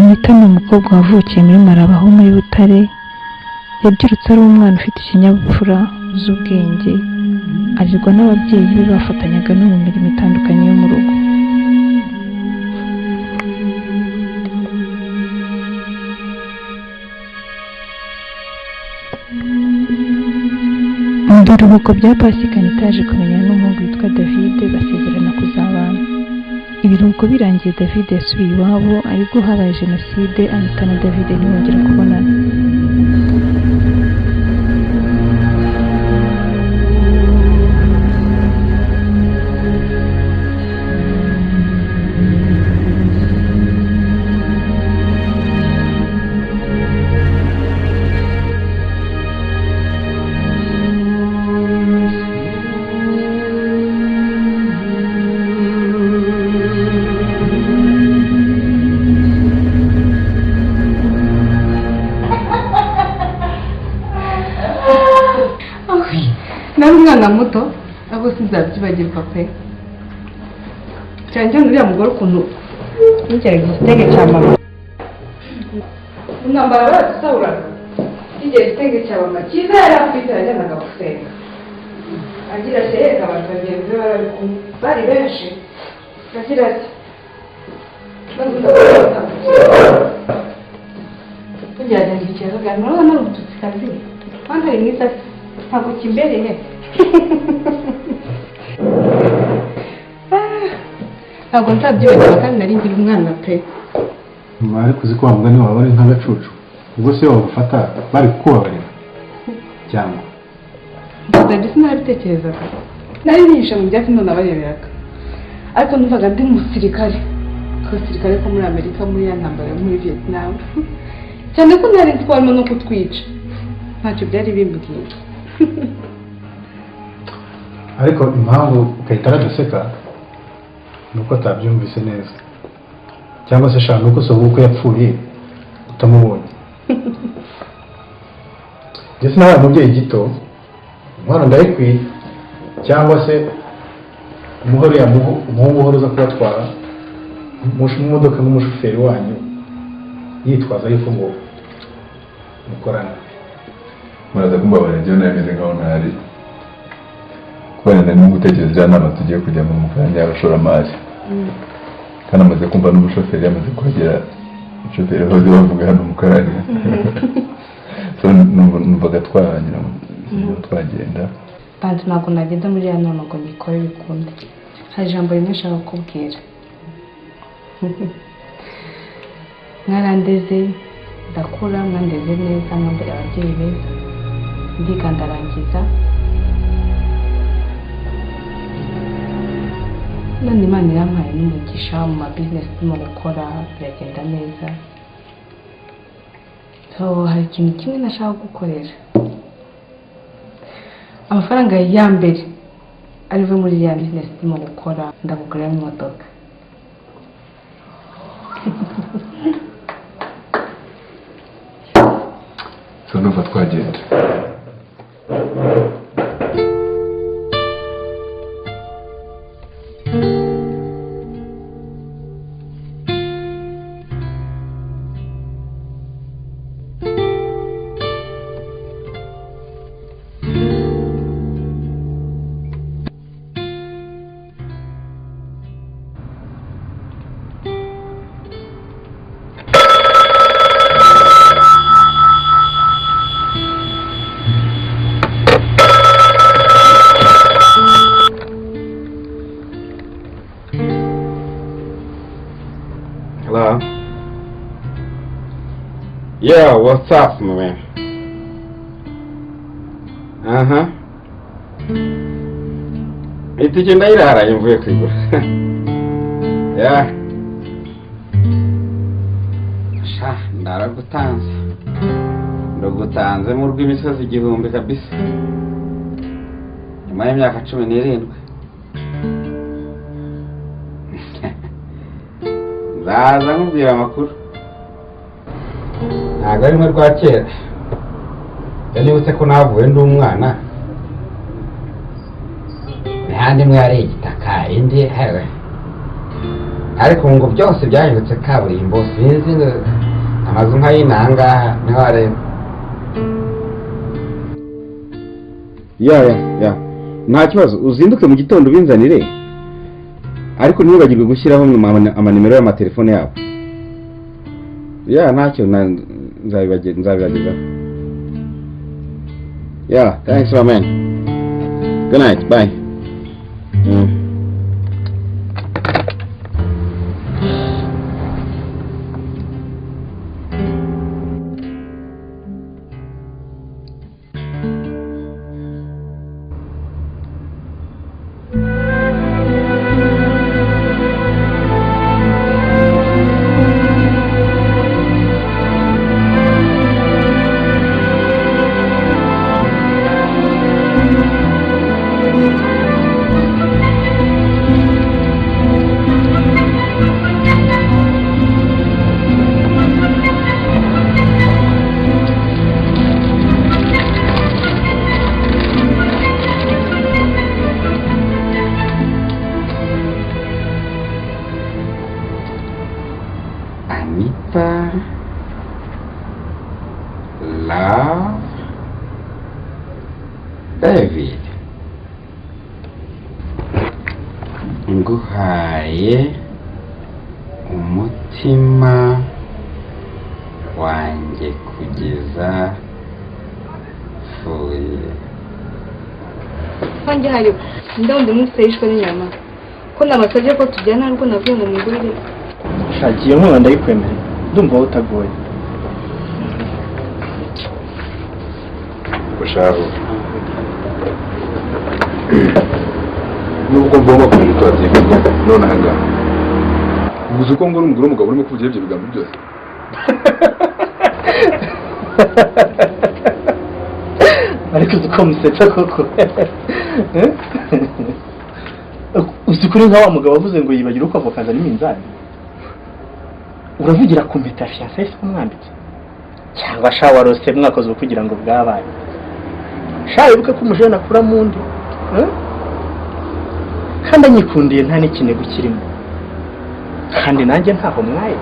Anita ni umukobwa wavukiye muri Maraba ho muri Butare. Yabyirutse ari umwana ufite ikinyabupfura, uzi ubwenge, arerwa n'ababyeyi be bafatanyaga no mu mirimo itandukanye yo mu rugo. Mu biruhuko bya Pasika, Anita yaje kumenyana n'umuhungu witwa David, basezerana kuzabana. Ibiruhuko birangiye, David yasubiye iwabo, aribwo habaye jenoside, Anita na David ntibongera kubonana. Nari umwana muto, ahubwo sinzabyibagirwa pe. Cyane cyane uriya mugore, ukuntu yigeraga igitenge cya mama. Intambara baradusahuraga, yigera igitenge cya mama cyiza yari afite, yajyanaga gusenga, agira ati: "Yereka abantu bagenzi be bari kumwe, bari benshi," agira ati maze tugerageza ikibazo, murabona ari umututsikazi kandi ari mwiza, ntabwo kimbereye, ntabwo nzabyibagirwa, kandi nari ngira umwana pe. Ariko uzi ko wa mugani wawe ari nk'agacucu? Ubwo se wagufata bari kukubabarira cyangwa? Ndabyo sinabitekerezaga, nari nihishe mu byatsi, none abareberaga, ariko numvaga ndi umusirikare, agasirikare ko muri Amerika muri ya ntambara yo muri Vietnam, cyane ko nari nzi ko barimo no kutwica, ntacyo byari bimbwiye. Ariko impamvu ugahita araduseka ni uko atabyumvise neza, cyangwa se shaka nuko uko yapfuye utamubonye. Ndetse nabaye umubyeyi gito, inkwano ndayikwiye, cyangwa se umuhoro ya umuhungu uhora uza kubatwara mu modoka nk'umushoferi wanyu, yitwaza yuko ngo mukorana. Muraza kumbabarira, njyewe nari nkaho ntari kubera nari gutekereza iriya nama tugiye kujyamo mu kanya y'abashoramari, kandi amaze kumva n'umushoferi yamaze kuhagera, umushoferi wahoze bavuga hano mu kanya. So numvaga twarangira twagenda. Bantu, ntabwo nagenda muri iriya nama ngo nyikore bikunde. Hari ijambo rimwe nshaka kukubwira. Mwarandeze ndakura, mwandeze neza, mwambere ababyeyi beza, ndiga ndarangiza, none Imana irampaye n'umugisha mu ma business ndimo gukora, biragenda neza. So hari ikintu kimwe nashaka gukorera: amafaranga ya mbere arive muri iriya business ndimo gukora, ndakugurira imodoka. So numva twagenda. Hello? Yo, what's up, my man? Uh-huh. Itike ndayiraraye, mvuye kuyigura. Yeah. Sha, ndaragutanze. Ndagutanze mu rw'imisozi igihumbi kabisa. Nyuma y'imyaka 17. Nzaza nkubwira amakuru. Ntabwo ari rumwe rwa kera. Iyo nibutse ko navuye ndi umwana, imihanda imwe yari igitaka, indi hewe. Ariko ngo byose byahindutse kaburimbo, sinzi ngo amazu nk'ay'inangaha niho areba. Ya ya ya, nta kibazo, uzinduke mu gitondo ubinzanire, ariko ntiwibagirwe gushyiraho amanimero y'amatelefone yabo. Ya ntacyo, nzabibagezaho. Yeah, thanks my man. Good night, bye. Anita Love David, nguhaye umutima wanjye kugeza pfuye. Wanjye hari ndawundi munsi yishwe n'inyama ko nabasabye ko tujyana ariko navuye ngo mugurire. Shagiye nkunga ndayikwemereye, ndumva wowe utagoye. Ushaho nubwo ngomba kugira utabyemeye none aha ngaha uzi uko ngura umugore w'umugabo urimo kuvugira ibyo bigambo byose. Ariko uzi ko musetsa koko. Uzi kuri nka wa mugabo wavuze ngo yibagira uko avoka azana iminzani. Uravugira ku mpeta ya fiancé se umwambitse cyangwa sha warose mwakoze kugira ngo bwabaye. Sha ibuke ko umujene akura mu ndi. Kandi anyikundiye nta n'ikinego kirimo. Kandi nanjye ntaho mwaye.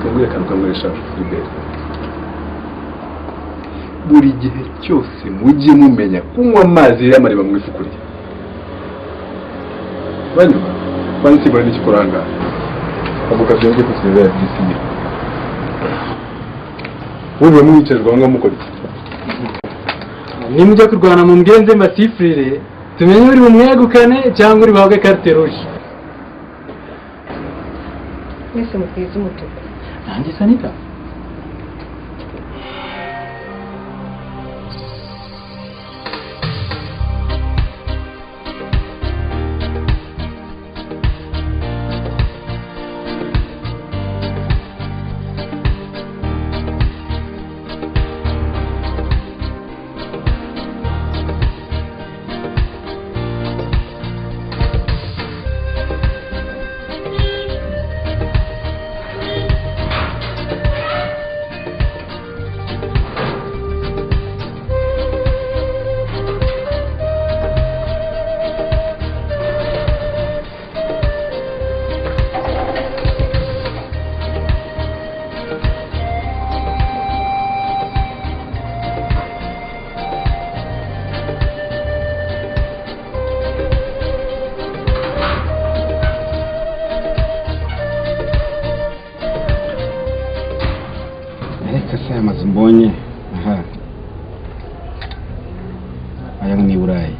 Kangure akantu kamwe sha Philibert. Buri gihe cyose mujye mumenya kunywa amazi y'amariba mu ifukuriye. Banyuma bansi bari n'ikikoranga. Avuga byongeye kukinira byisinyira. Wewe mwicajwe ngo mukora iki? Nimujya kurwana mu mgenze masifrire, tumenye uri bumwegukane cyangwa uri buhabwe carte rouge. Mwese mukwiza umutuku. Nanjye Sanita. Amazu mbonye aha aya ni Burayi.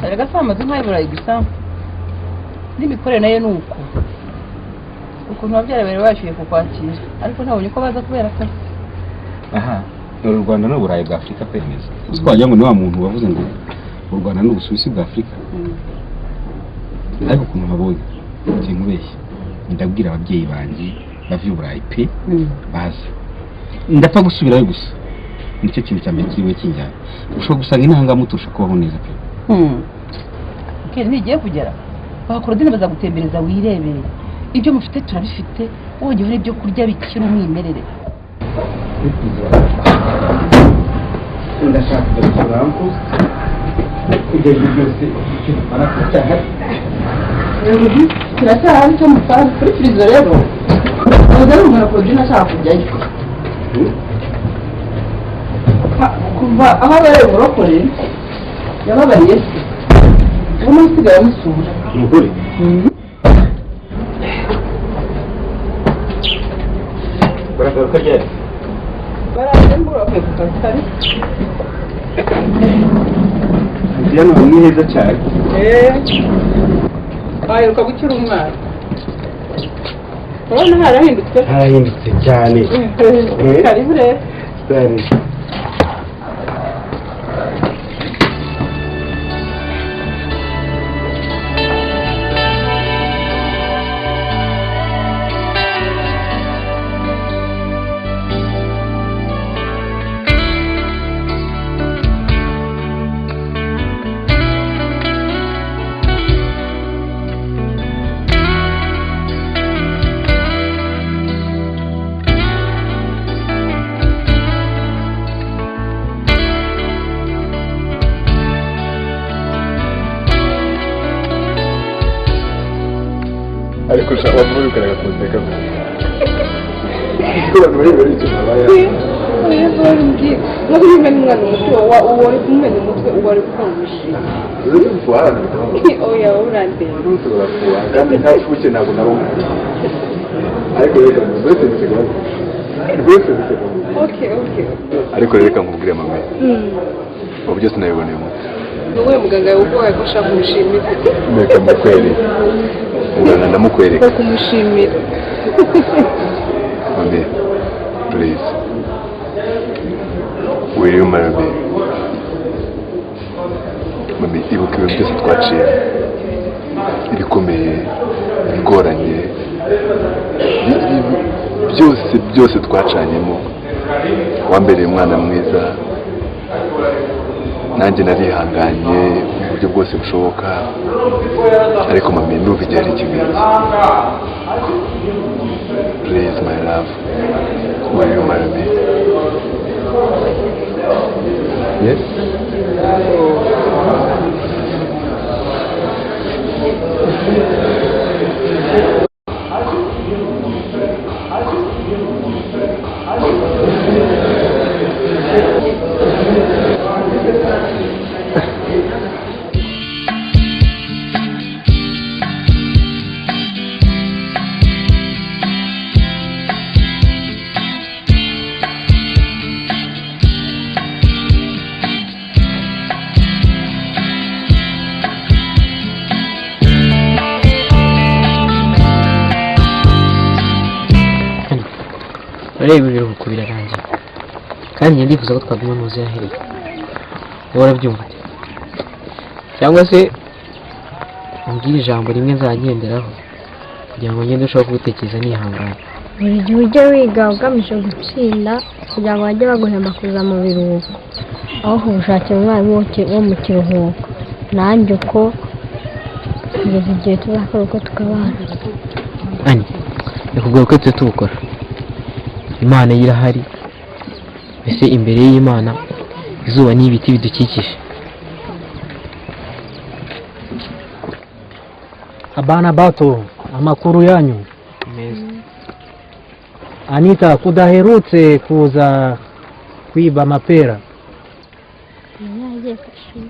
Erega si amazu nk'ayo Burayi gusa, n'imikorere nayo ni uko. Ukuntu ababyara bari bashyuye kukwakira, ariko ntabonye uko baza kubera akazi. Aha dore u Rwanda n'Uburayi bwa Afurika kwemeza. Twagira ngo ni wa muntu wavuze ngo u Rwanda n'Ubusuwisi bwa Afurika. Ariko ukuntu habonye sinkubeshye, ndabwira ababyeyi banjye bava i Burayi pe baza, ndapfa gusubirayo gusa nicyo kintu cya mbere kiriwe kinjyana. Ushobora gusanga intanga mutusha kubaho neza pe. Kera ntigiye kugera bakorodine bazagutembereza wirebere ibyo mufite turabifite, wongeyeho n'ibyo kurya bikiri umwimerere. Ndashaka kujya gusura uncle. Ibyo aribyo byose icyo dupfana kiracyahari. Kiracyahari cyo mupfana kuri firizo rero. Ntabwo ari umuntu Claudine ashaka kujyayo. Kuva aho abereye umurokore yababariye se. Ubu niwe usigaye amusura. Ni ukuri? Baragaruka ryari? Baraje mbura bavuye ku kazi kari. Hano ni heza cyane. Baheruka gukira umwana. Urabona harahindutse? Harahindutse cyane. Karibu rero. Cyane. Ariko ushaka wavuga ukareka kunseka kuko abantu bari bari icyo babaye. Oya bari no kumena umwana umutwe wari kumena umutwe wari kukamwishima. Uri mfuana. Oya urandeba. Urafuha kandi nta fuke ntabwo nari umwana. Ariko reka rwose biseka. Rwose biseka. Okay okay. Ariko reka nkubwire mama. Ubu byose nabiboneye umutwe. Wowe muganga yaguhaye ko ushaka kumushimira. Reka mukwereke. Muganga ndamukwereka. Kumushimira. Mami, please. Will you marry me? Mami, ibuka ibintu byose twaciye. Ibikomeye, ibigoranye, byose byose twacanyemo. Wambereye umwana mwiza. Nanjye narihanganye mu buryo bwose bushoboka. Ariko mami, ndumva igihe ari kimwe. Please, my love, will you marry me? Yes? Ureba ibiruhuko birarangiye kandi njye ndifuza ko twaguma ntuzirahereye. Wowe urabyumva ute? Cyangwa se umbwire ijambo rimwe nzagenderaho kugira ngo ngende ushobora kubitekereza nihangana. Buri gihe ujye wiga ugamije gutsinda kugira ngo bajye baguhemba kuza mu biruhuko aho kugushakira umwarimu wo mu kiruhuko. Nanjye uko kugeza igihe tuzakora uko tukabana. Ani nikubwira ko tujye tubukora. Imana irahari, mbese imbere y'Imana izuba n'ibiti bidukikije. Abana bato, amakuru yanyu meza. Anita, kudaherutse kuza kwiba amapera? Yagiye ku ishuri.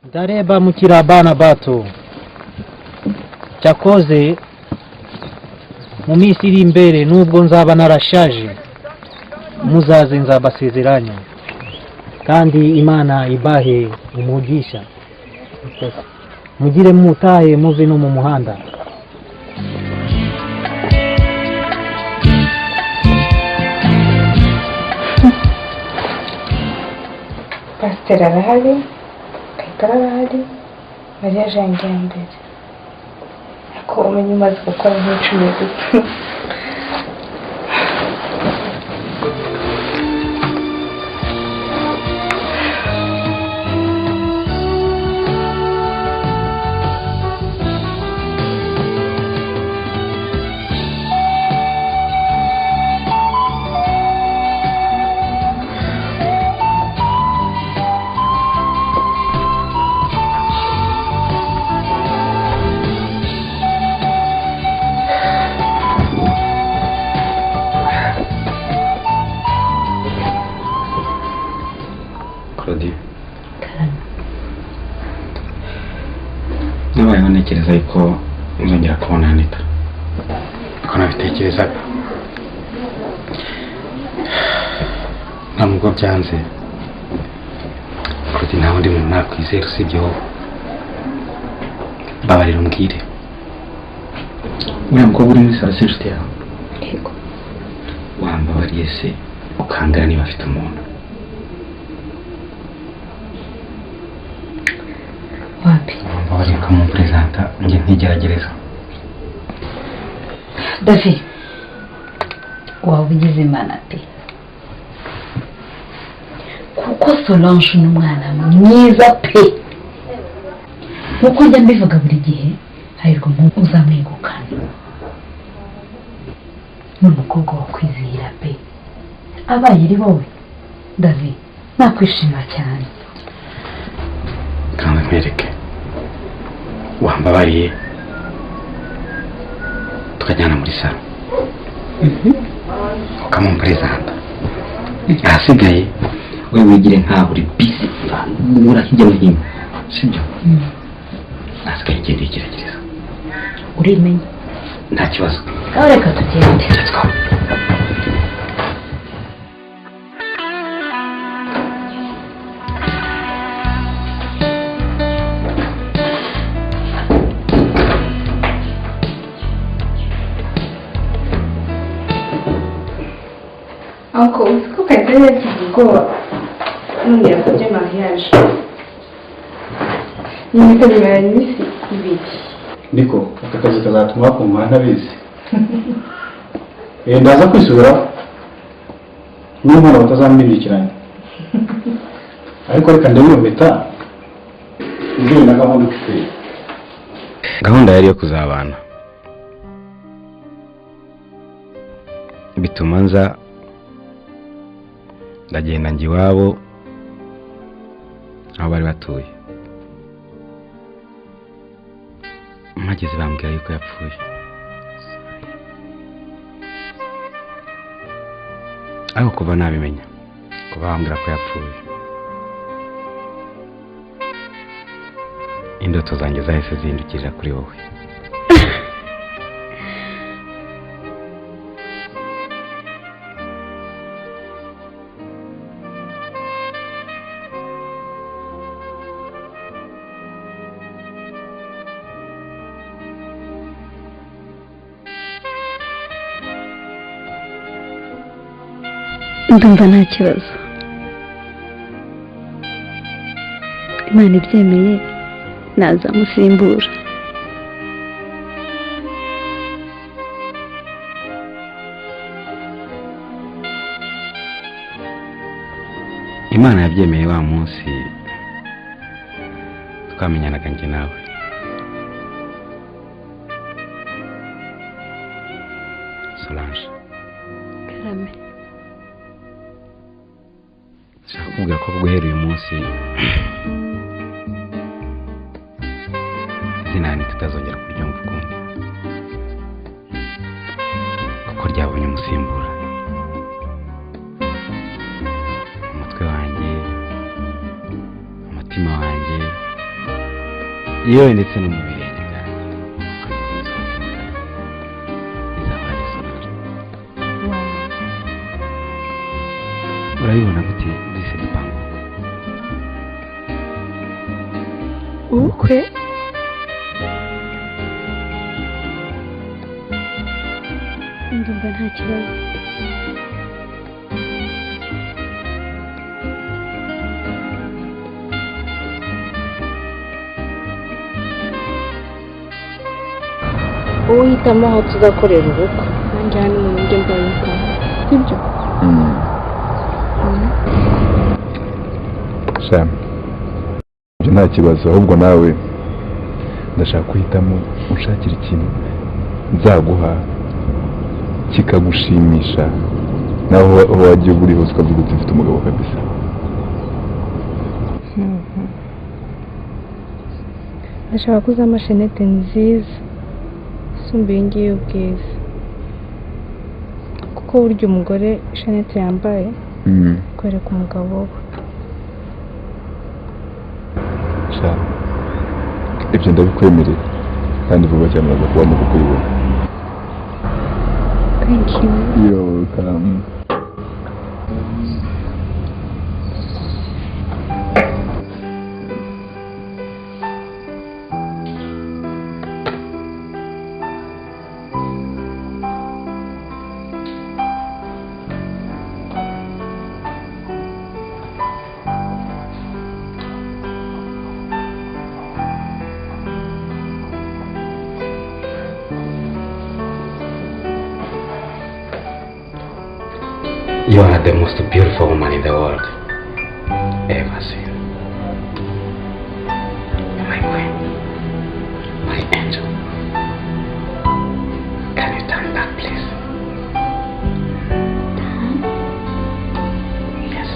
Ndareba mukiri abana bato. Cyakoze mu minsi iri imbere nubwo nzaba narashaje muzaze nzabasezeranya kandi Imana ibahe umugisha. Mugire mutahe muve no mu muhanda. Pasiteri arahari, Kayitare arahari, Mariya Jean mbere. Ko umenye umaze gukora nk'icumi gusa. ntekereza yuko nzongera kubona Anita, niko nabitekerezaga. Nta nubwo byanze kuko nta wundi muntu nakwizera usibye wowe. Mbabarira umbwire, uriya mukobwa uri muri salo si inshuti yawe? Yego. Wambabariye se ukangana niba afite umuntu? Wapi? Wambabariye ukamuperezanta njye ntigeragereza. David, waba ugize Imana pe, kuko Solange ni umwana mwiza pe, nkuko njya mbivuga buri gihe, hahirwa umuntu uzamwegukana. Ni umukobwa wakwizihira pe, abaye ari wowe David nakwishima cyane. Kandi nkwereke, wambabariye tukajyana muri salo ukamuperezanta, ahasigaye we wigire nkaho uri busy ura hirya no hino, sibyo? Ahasigaye ngende igerageza. Urimenya nta kibazo. Ngaho reka tugende. Let's go. Uncle, uzi ko Kayitare yagize ubwoba none yasabye mariage. Nyuma bimaranye iminsi 2. Niko aka kazi kazatuma bakumva ntabizi. Ndaza kwisubiraho n'umwana batazambindikiranya, ariko reka ndebe iyo mpeta mbwire na gahunda uko iteye. Gahunda yari yo kuzabana, bituma nza ndagenda njya iwabo aho bari batuye. Mpageze bambwira yuko yapfuye. Ariko kuva nabimenya, kuva bambwira ko yapfuye, indoto zanjye zahise zihindukirira kuri wowe. Ndumva nta kibazo, Imana ibyemeye nazamusimbura. Imana yabyemeye wa munsi twamenyanaga njye nawe. Solange. Karame. Nshaka kukubwira ko guhera uyu munsi izina Anita utazongera kuryumva ukundi, kuko ryabonye umusimbura. Umutwe wanjye, umutima wanjye, yewe ndetse no mu birenge byanjye, bizaba ari Solange. Urabibona gute duhise dupanga ubukwe? Ndumva nta kibazo. Wowe uhitamo aho tuzakorera ubukwe, nanjye hano mu buryo bwabikora, sibyo? Sha, ibyo nta kibazo, ahubwo nawe ndashaka guhitamo unshakira ikintu nzaguha kikagushimisha, naho aho wagiye uri hose ukavuga uti mfite umugabo kabisa. Ndashaka ko uzampa shenete nziza isumba iyi ngiyi ubwiza, kuko burya umugore shenete yambaye kwereka umugabo we. Sha, ibyo ndabikwemerera. Kandi vuba cyane uraza kuba mu kuyibona. Thank you. You're welcome. You are the most beautiful woman in the world ever seen. My queen, my angel. Can you turn back, please? Yes.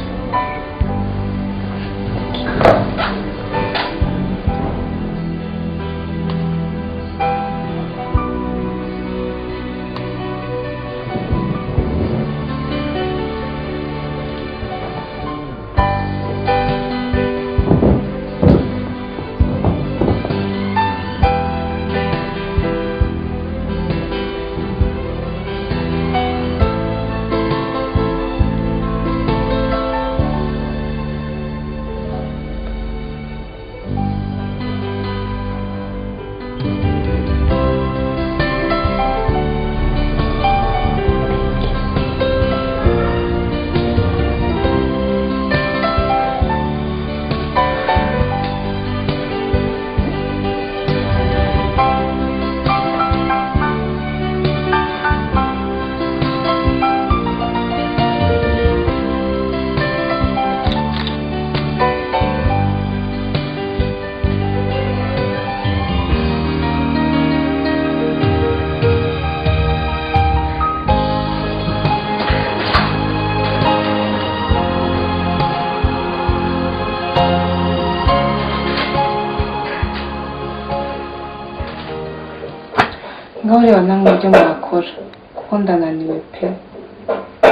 Ngaho reba namwe ibyo mwakora kuko ndananiwe pe,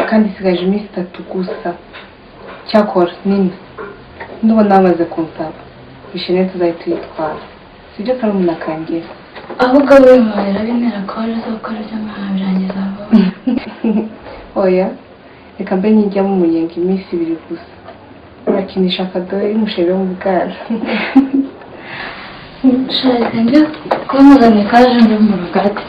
kandi isigaje iminsi 3 gusa. Cyakora nina ndubona bamaze kunsaba ishene tuzahita tuyitwara, sibyo karumuna kanjye? Ahubwo wihorera bintera kubona uzakora ibyo nkabirangiza vuba. Oya reka mbe nkijyamo umunyenga iminsi 2 gusa, urakinisha akadoye y'umusheri wo mu bwana. Shaka njye kumuzana kaje ndi mu rugati.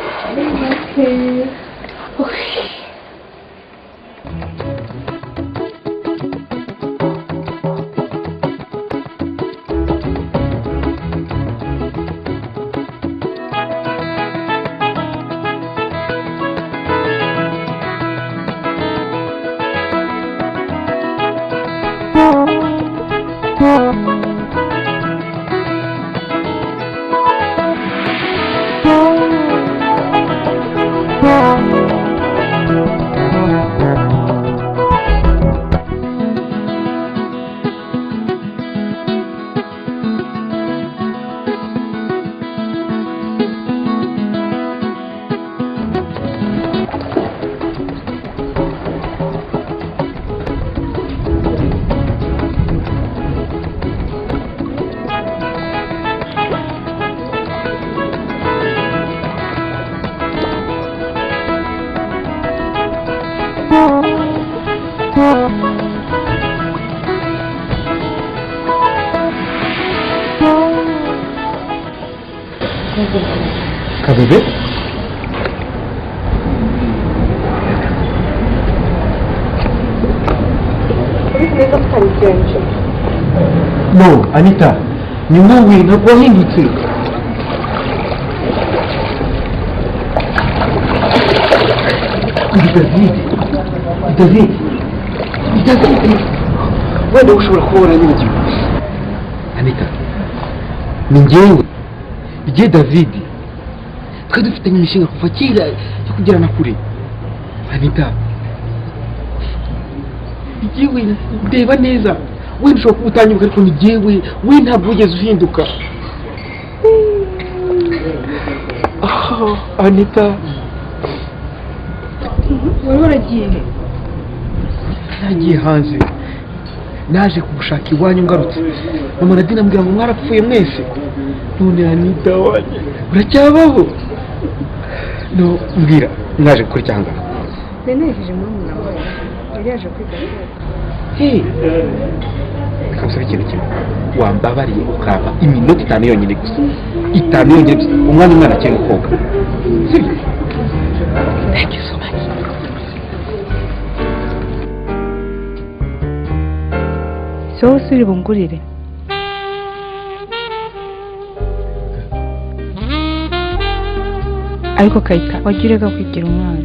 Kabebe? No, Anita, ni wowe ntabwo wahindutse. David, David, David, wenda ushobora kuba waranyibagiwe. Anita, ni njyewe, njye David. Twari dufitanye imishinga kuva kera yo kugerana kure. Anita, njyewe ndeba neza, wenda ushobora kuba utanyibuka ariko ni njyewe, we ntabwo wigeze uhinduka. Anita, wari waragiye he? Nagiye hanze. Naje kugushaka iwanyu ngarutse, mama Nadine ambwira ngo mwarapfuye mwese. None Anita wanjye uracyabaho? No mbwira, mwaje gukora iki ahangaha? Nenejeje murumuna wawe yari yaje kwiga. Hey, reka ngusabe ikintu kimwe, wambabariye ukampa iminota 5 yonyine gusa, 5 yonyine gusa, umwana umwana akiri koga, sibyo? Thank you so much. Si wowe usubira bungurire. Ariko Kayita, wajya ureka kwigira umwana.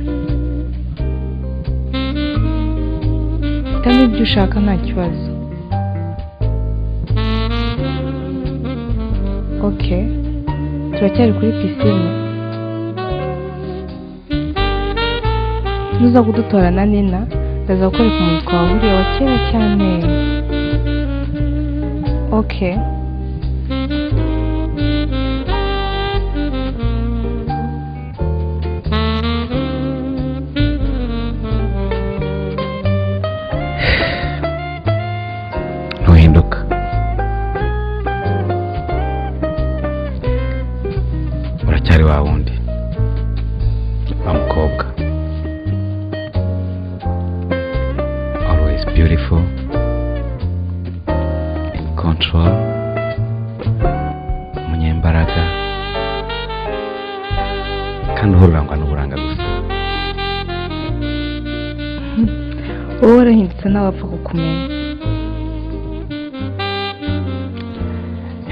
Hitamo ibyo ushaka nta kibazo. Okay, turacyari kuri pisine. Nuza kudutora na Nina, ndaza kukwereka umuntu twahuriye wa kera cyane. Okay. Ntuhinduka. Uracyari wa wundi, wa mukobwa. Always beautiful, in control, umunyembaraga, kandi uhora urangwa n'uburanga gusa. Wowe warahindutse ntawapfa kukumenya.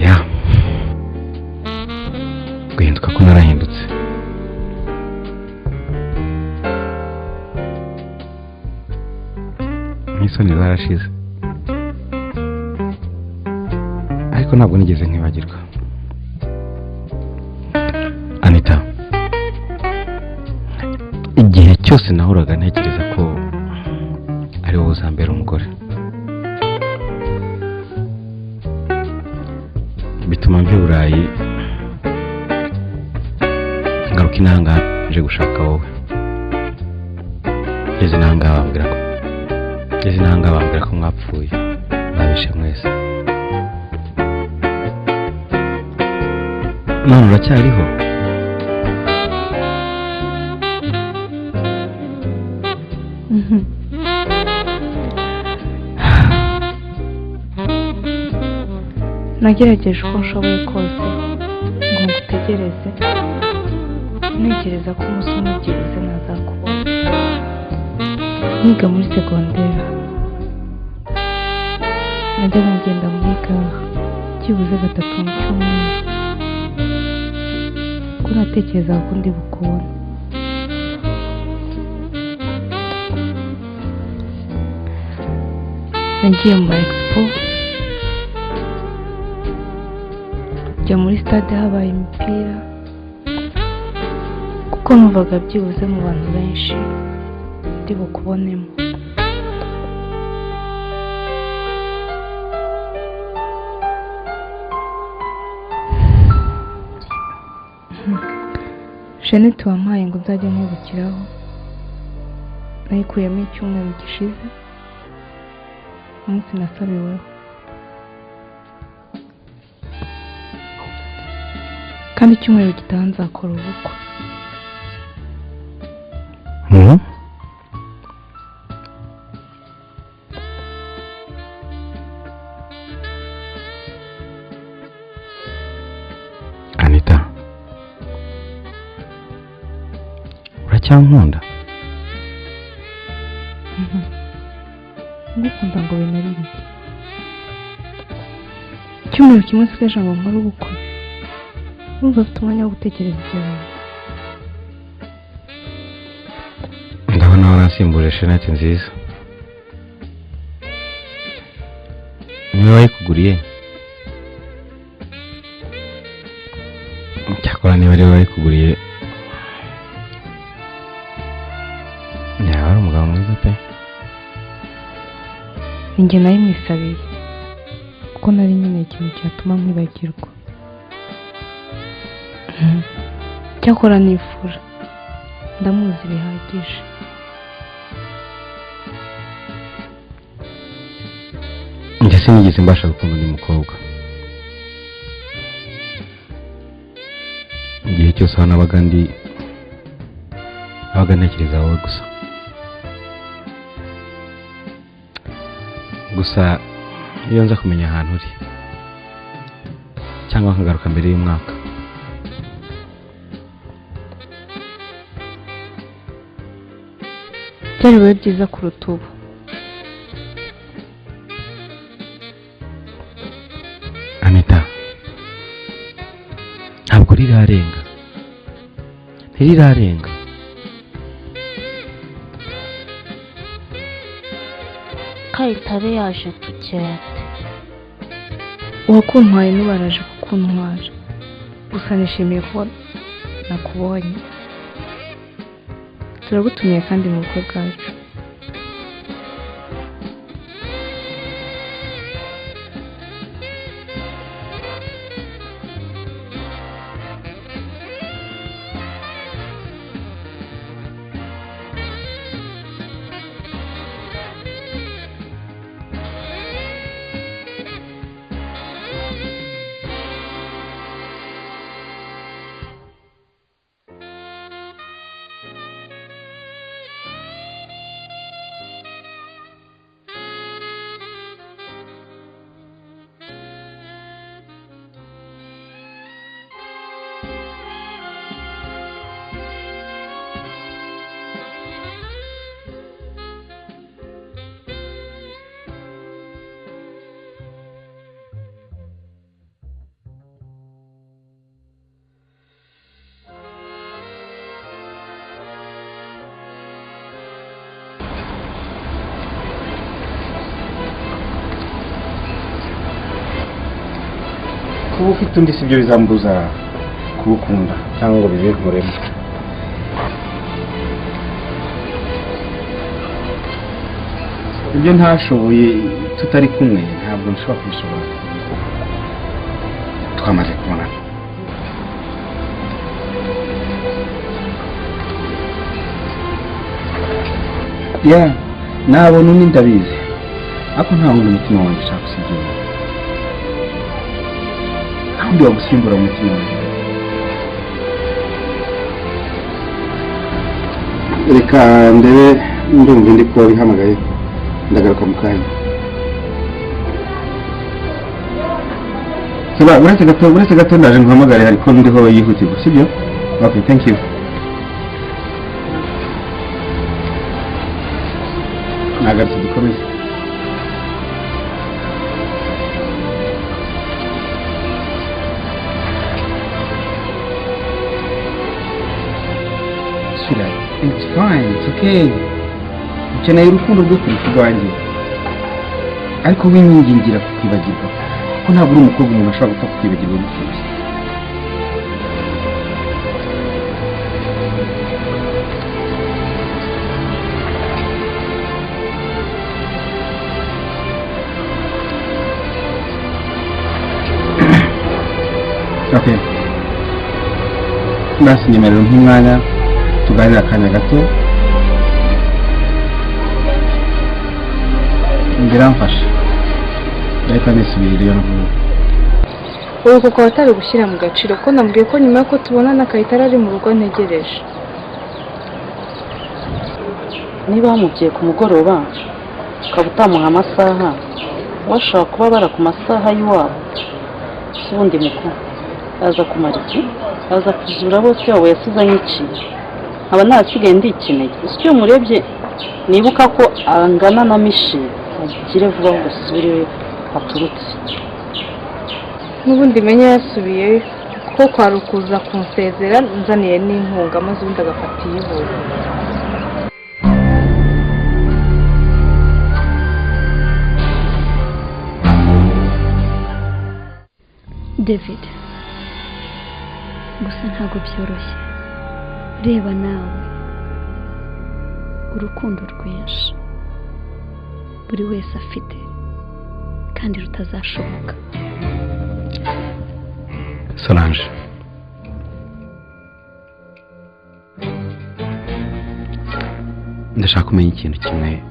Ya, guhinduka ko narahindutse. N'isoni zarashize, ariko ntabwo nigeze nkwibagirwa. Anita, igihe cyose nahoraga ntekereza ko ari wowe uzambera umugore, bituma mva i Burayi ngaruka inanga nje gushaka wowe. Ngeze inanga bambwira ko mwapfuye, mwabishe mwese. None uracyariho? Nagerageje uko nshoboye kose ngo ngutegereze, ntekereza ko umunsi umwe byibuze nazakubona. Niga muri segonderi, najyaga ngenda muri gare byibuze 3 mu cyumweru, kuko natekerezaga ko ndi bukubone. Nagiye mu ma expo, njya muri stade habaye imipira, kuko numvaga byibuze mu bantu benshi ndi bukubonemo. Jeannette wampaye ngo nzajye nkwibukiraho, nayikuyemo icyumweru gishize, umunsi nasabiweho. Kandi icyumweru gitaha nzakora ubukwe. Anita, uracyankunda? Ngukunda ngo bimarire iki? Icyumweru kimwe nsigaje ngo nkore ubukwe, urumva afite umwanya wo gutekereza ibyo bintu. Ndabona waransimbuje shenete nziza. Niwe wayikuguriye? Cyakora niba ariwe wayikuguriye, yaba ari umugabo mwiza pe. Ninjye nayimwisabiye, kuko nari nkeneye ikintu cyatuma nkwibagirwa. Cyakora nifura, ndamuzi bihagije. Sinigeze mbasha gukunda undi mukobwa. Igihe cyose aho nabaga ndi, nabaga ntekereza wowe gusa. Gusa iyo nza kumenya ahantu uri cyangwa nkagaruka mbere y'umwaka, byari bibe byiza kuruta ubu. Anita, ntabwo rirarenga, ntirirarenga. Kayitare yaje tugende. Uwakuntwaye n'ubaraje kukuntwara. Gusa nishimiye ko nakubonye. Turagutumiye kandi mu bukwe bwacu. Kuba ufite undi sibyo bizambuza kugukunda cyangwa ngo bibinkuremo. Ibyo ntashoboye tutari kumwe ntabwo nshobora kubishobora. Twamaze kubonana. Ya, nabona undi ndabizi, ariko nta wundi mutima wanjye ushaka usibye wowe. Nta wundi wagusimbura umutima wanjye. Reka ndebe, ndumva indi kuba bihamagaye, ndagaruka mu kanya. Saba, uretse gato ndaje nguhamagare, hari ko ndiho yihutirwa, sibyo? Okay, thank you. Nagarutse dukomeze. Sweetheart, it's fine, it's okay. Ukeneye urukundo rwo kuruta urwanjye, ariko winyingingira kukwibagirwa, kuko ntabwo uri umukobwa umuntu ashobora gupfa kukwibagirwa gutyo gusa. Okay. Basi nyemerera nk'umwanya tuganira akanya gato, biramfasha ndahita nisubirira iyo navuye. Ubu kuko batari gushyira mu gaciro ko nambwiye ko nyuma y'uko tubonana Kayitare ari mu rugo ntegereje. Niba wamubwiye ku mugoroba ukaba utamuha amasaha, washobora kuba bara ku masaha y'iwabo. Si ubundi mukuru aza kumara iki? Aza kuzura bose wabo yasize anyiciye, nkaba nasigaye ndikeneye. Ese iyo murebye nibuka ko angana na Michel, agire vuba ngo asubire iwe aturutse. N'ubundi menya yasubiyeyo kuko kwari ukuza kunsezera nzaniye n'inkunga, maze ubundi agafata iyihuye. David, gusa ntabwo byoroshye. Reba nawe urukundo rwinshi buri wese afite kandi rutazashoboka. Solange, ndashaka kumenya ikintu kimwe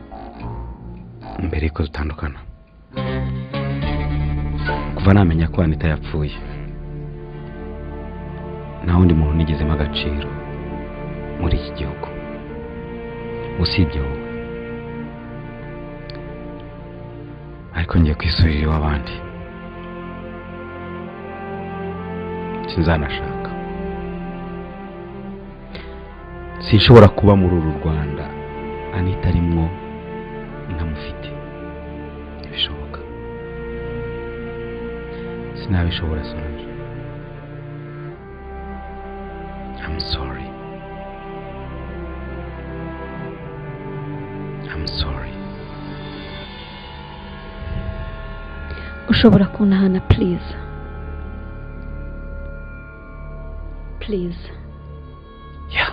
mbere yuko dutandukana. Kuva namenya ko Anita yapfuye, nta wundi muntu nigezemo agaciro muri iki gihugu usibye wowe. Ariko ngiye kwisubirira iw'abandi, sinzanashaka. Sinshobora kuba muri uru Rwanda Anita arimwo ntamufite. Ntibishoboka, sinabishobora Solange. I'm sorry. I'm sorry. Ushobora kuntahana please. Please. Yeah.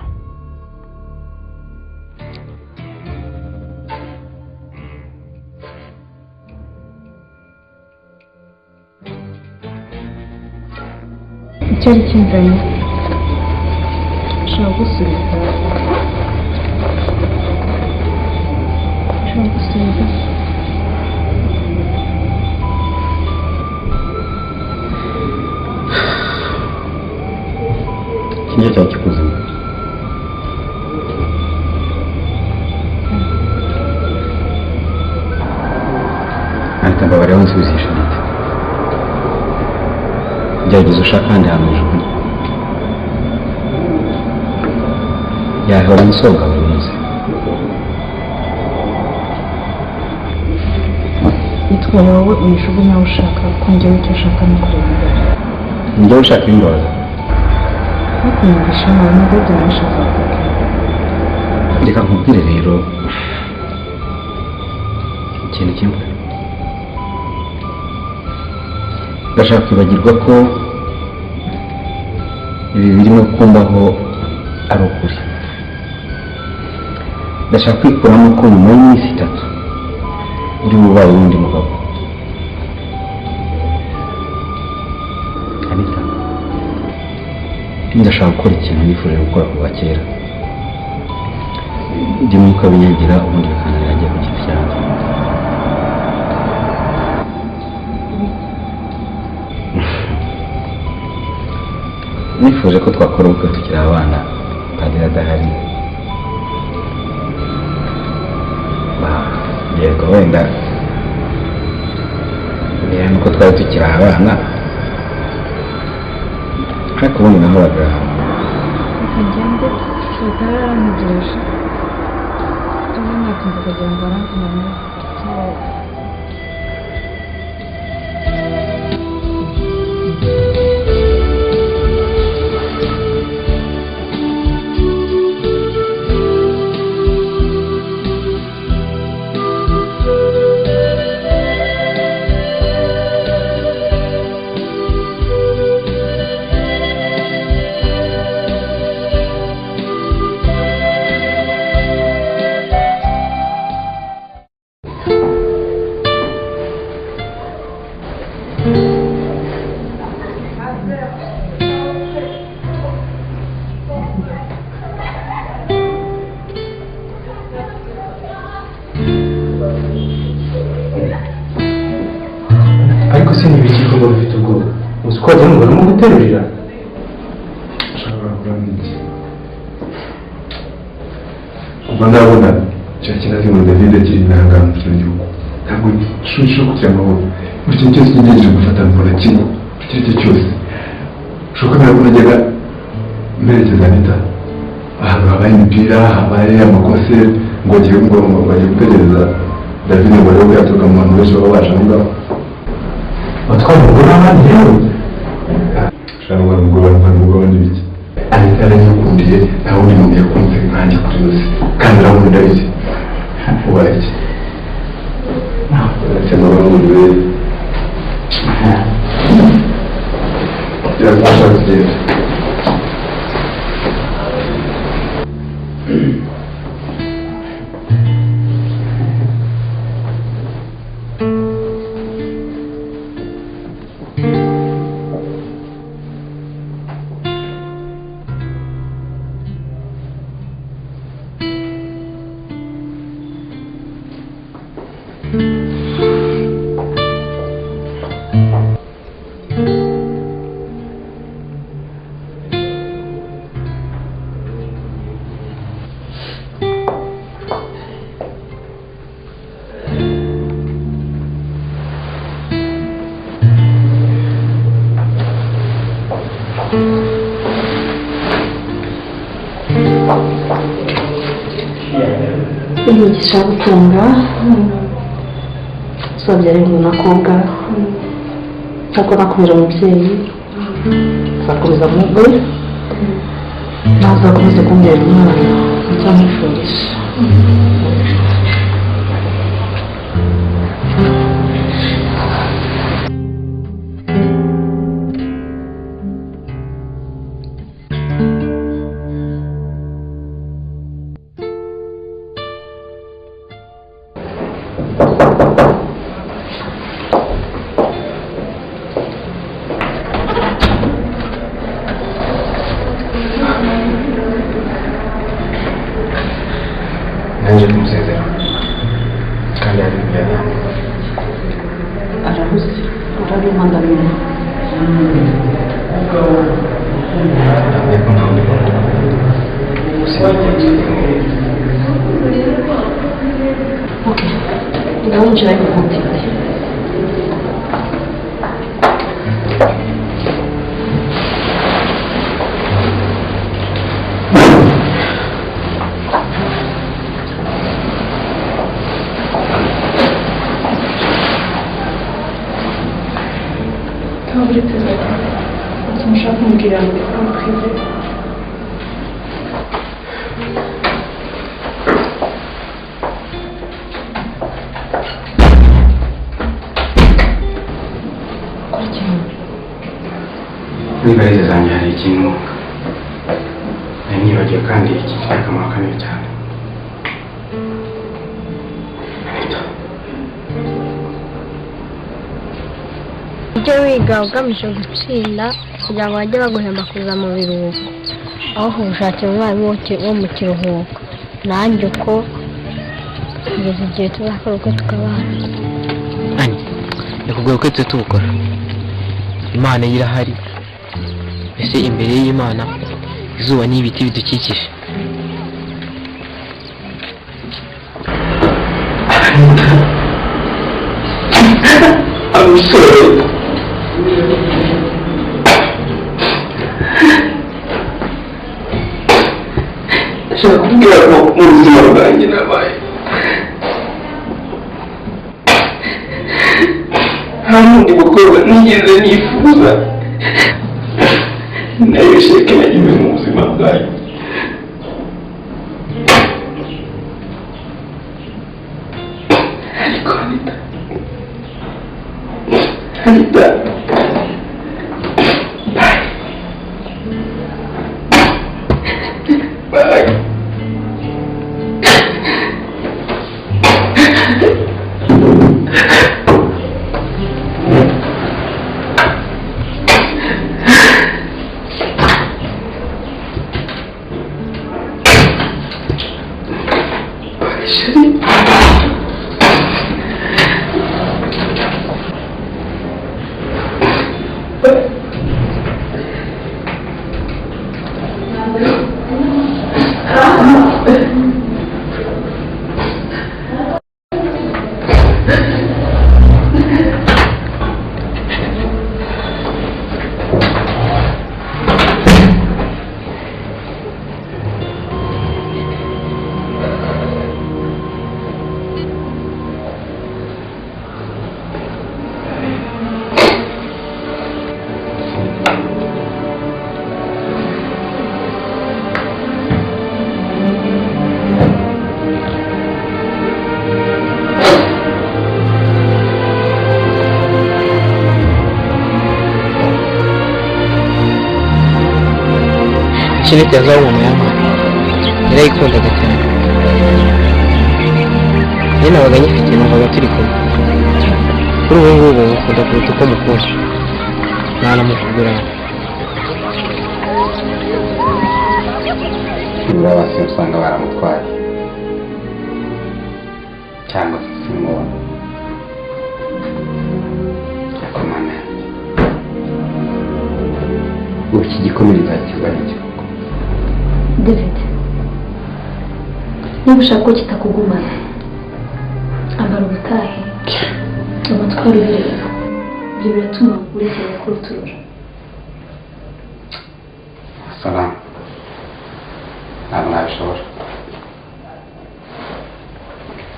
Icyari kinzanye nshobora gusubiza, nshobora gusubiza. Iki nicyo cyari kikuzanye. Anita, mbabarira unsubize iyi shanete. Gerageza ushake ahandi hantu ujugunya. Yahora insoga buri munsi. Yitwara wowe uyijugunya aho ushaka, kuko njyewe icyo ushaka ni ukureba imbere. Njyewe ushaka ibimbabaza. Ntukunyumvishe nabi, nubwo byanyishe nzakubwira. Reka nkubwire rero ikintu kimwe. Ndashaka kwibagirwa ko ibi birimo kumbaho ari ukuri. Ndashaka kwikuramo ko nyuma y'iminsi itatu uri bubaye undi mugabo. Anita, ndashaka gukora ikintu nifuje gukora kuva kera. Ndimo ukabinyagira ubundi bikananira njye ku giti cyanjye. Nifuje ko twakora ubukwe tukiri abana, padiri adahari. Yego wenda niba nuko twari tukiri abana, ariko ubundi nahoraga. Reka ngende, Kayitare yarantegereje. Ejo natinze akagira ngo arankomane. Ariko se ntibiki ko bafite ubwoba? Uzi ko wagira ngo barimo guterurira? Nshobora kuramo iki? Kuva ndabona cya kinazi ngo David akiri intangano mu kino gihugu, ntabwo nshobora kugira amahoro. Buri kintu cyose ngerageje gufata mbona kimwe, icyo ari cyo cyose. Ushobora kwemera ko najyaga mperekeza Anita ahantu habaye imipira, habaye amakoseri, ngo agiye ngo bagiye gutegereza David ngo arebe ko yaturuka mu bantu benshi baba baje aho ngaho. Batwara umugore w'abandi rero? Ushobora kubona umugore w'abandi n'ibiki. Anita yaranyikundiye, nta wundi muntu yakunze nkanjye kuri ino si, kandi arabona ndabizi. Ubaye iki? Cyangwa abarundi be. Biragufasha kugenda. Imigisha yo gutunga, uzabyara umukobwa, ntabwo nakubera umubyeyi, nzakomeza mugwe, nawe uzakomeza kumbera umwana, nzamwifurije. Nanjye kumusezera kandi hari ibintu yari Arahuze, urabimpa ndamenya. Ntabwo ko nta wundi muntu usibye. Okay, ndawinjira ariko ntutinde. Uretse ikintu ushaka kumubwira muri prive. Muri valise zanjye hari ikintu nari nibagiwe kandi gifite akamaro kanini cyane. Anita. Ujye wiga ugamije gutsinda kugira ngo bajye baguhemba kuza mu biruhuko, aho kugushakira umwarimu wo mu kiruhuko. Nanjye uko kugeza igihe tuzakora uko tukabana. Ani, ndakubwira ko tujye tubukora. Imana yo irahari. Mbese imbere y'Imana izuba n'ibiti bidukikije. I'm sorry. Ndashaka kubwira ko mu buzima bwanjye nabaye nta wundi mukobwa nigeze nifuza, nayo sheke nagize mu buzima bwanjye. Ariko Anita, Anita, bye. Bye. Bye, chérie. Shenete yazaho mama yampaye, yarayikundaga cyane. Iyo nabaga nyifite numvaga turi kumwe. Kuri ubu ngubu mukunda kuruta uko mukunda, ntanamukugurana. Nibura basi usanga baramutwaye cyangwa se simubona. Ariko Mana yanjye, ubu iki gikomere nzakizwa n'iki koko? David, niba ushaka ko kitakugumana, ambara ubutahe, amatwara ubireba. Ibyo biratuma urekera kuruturura. Salamu, ntabwo nabishobora.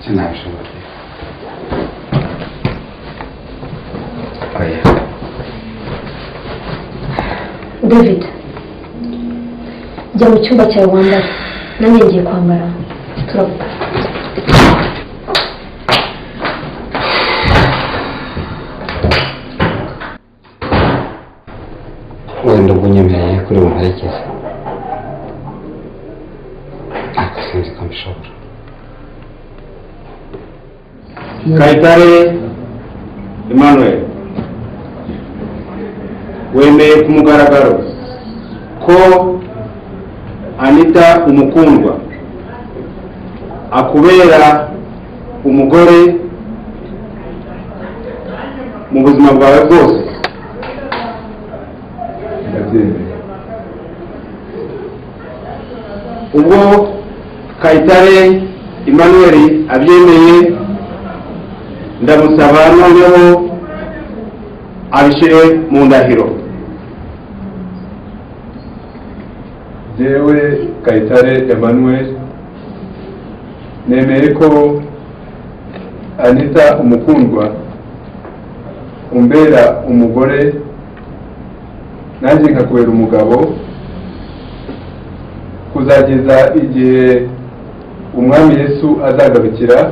Sinabishobora pe. Oya. David, jya mu cyumba cyawe wambare, nanjye ngiye kwambara turavuga. Wenda ubwo unyemereye kuri bumperekeze, ariko sinzi ko mbishobora. Kayitare Emmanuel, wemeye ku mugaragaro ko Anita umukundwa akubera umugore mu buzima bwawe bwose? Ndabyemeye. Ubwo Kayitare Emmanuel abyemeye, ndamusaba noneho abishyire mu ndahiro. Jyewe Kayitare Emmanuel nemeye ko Anita umukundwa umbera umugore nanjye nkakubera umugabo kuzageza igihe umwami Yesu azagarukira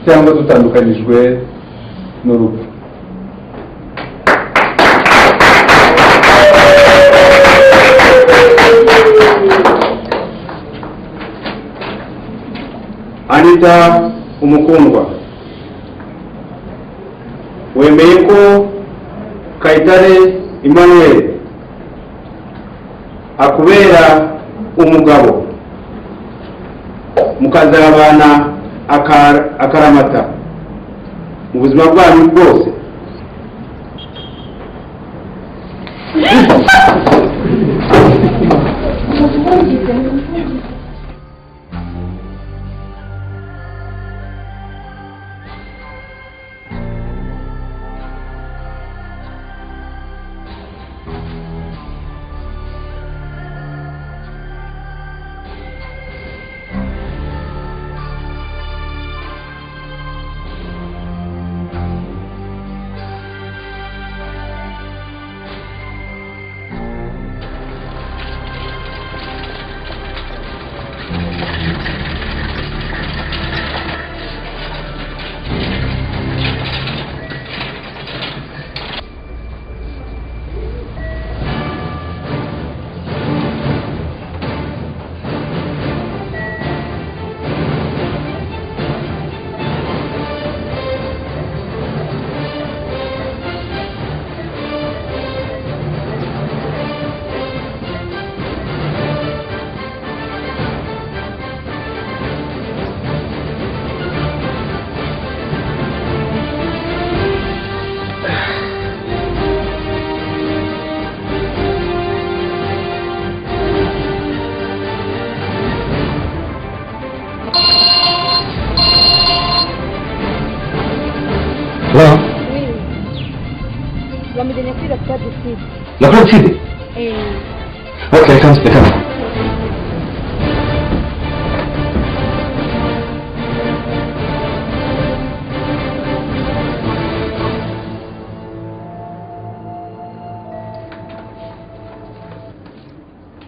cyangwa dutandukanyijwe n'urupfu. Anita umukundwa, wemeye ko Kayitare Emmanuel akubera umugabo mukazabana akaramata mu buzima bwanyu bwose? Hello? Oui. Bamujyanye kuri La Croix du Sud. La Croix du Sud? Eh. Okay, come, come.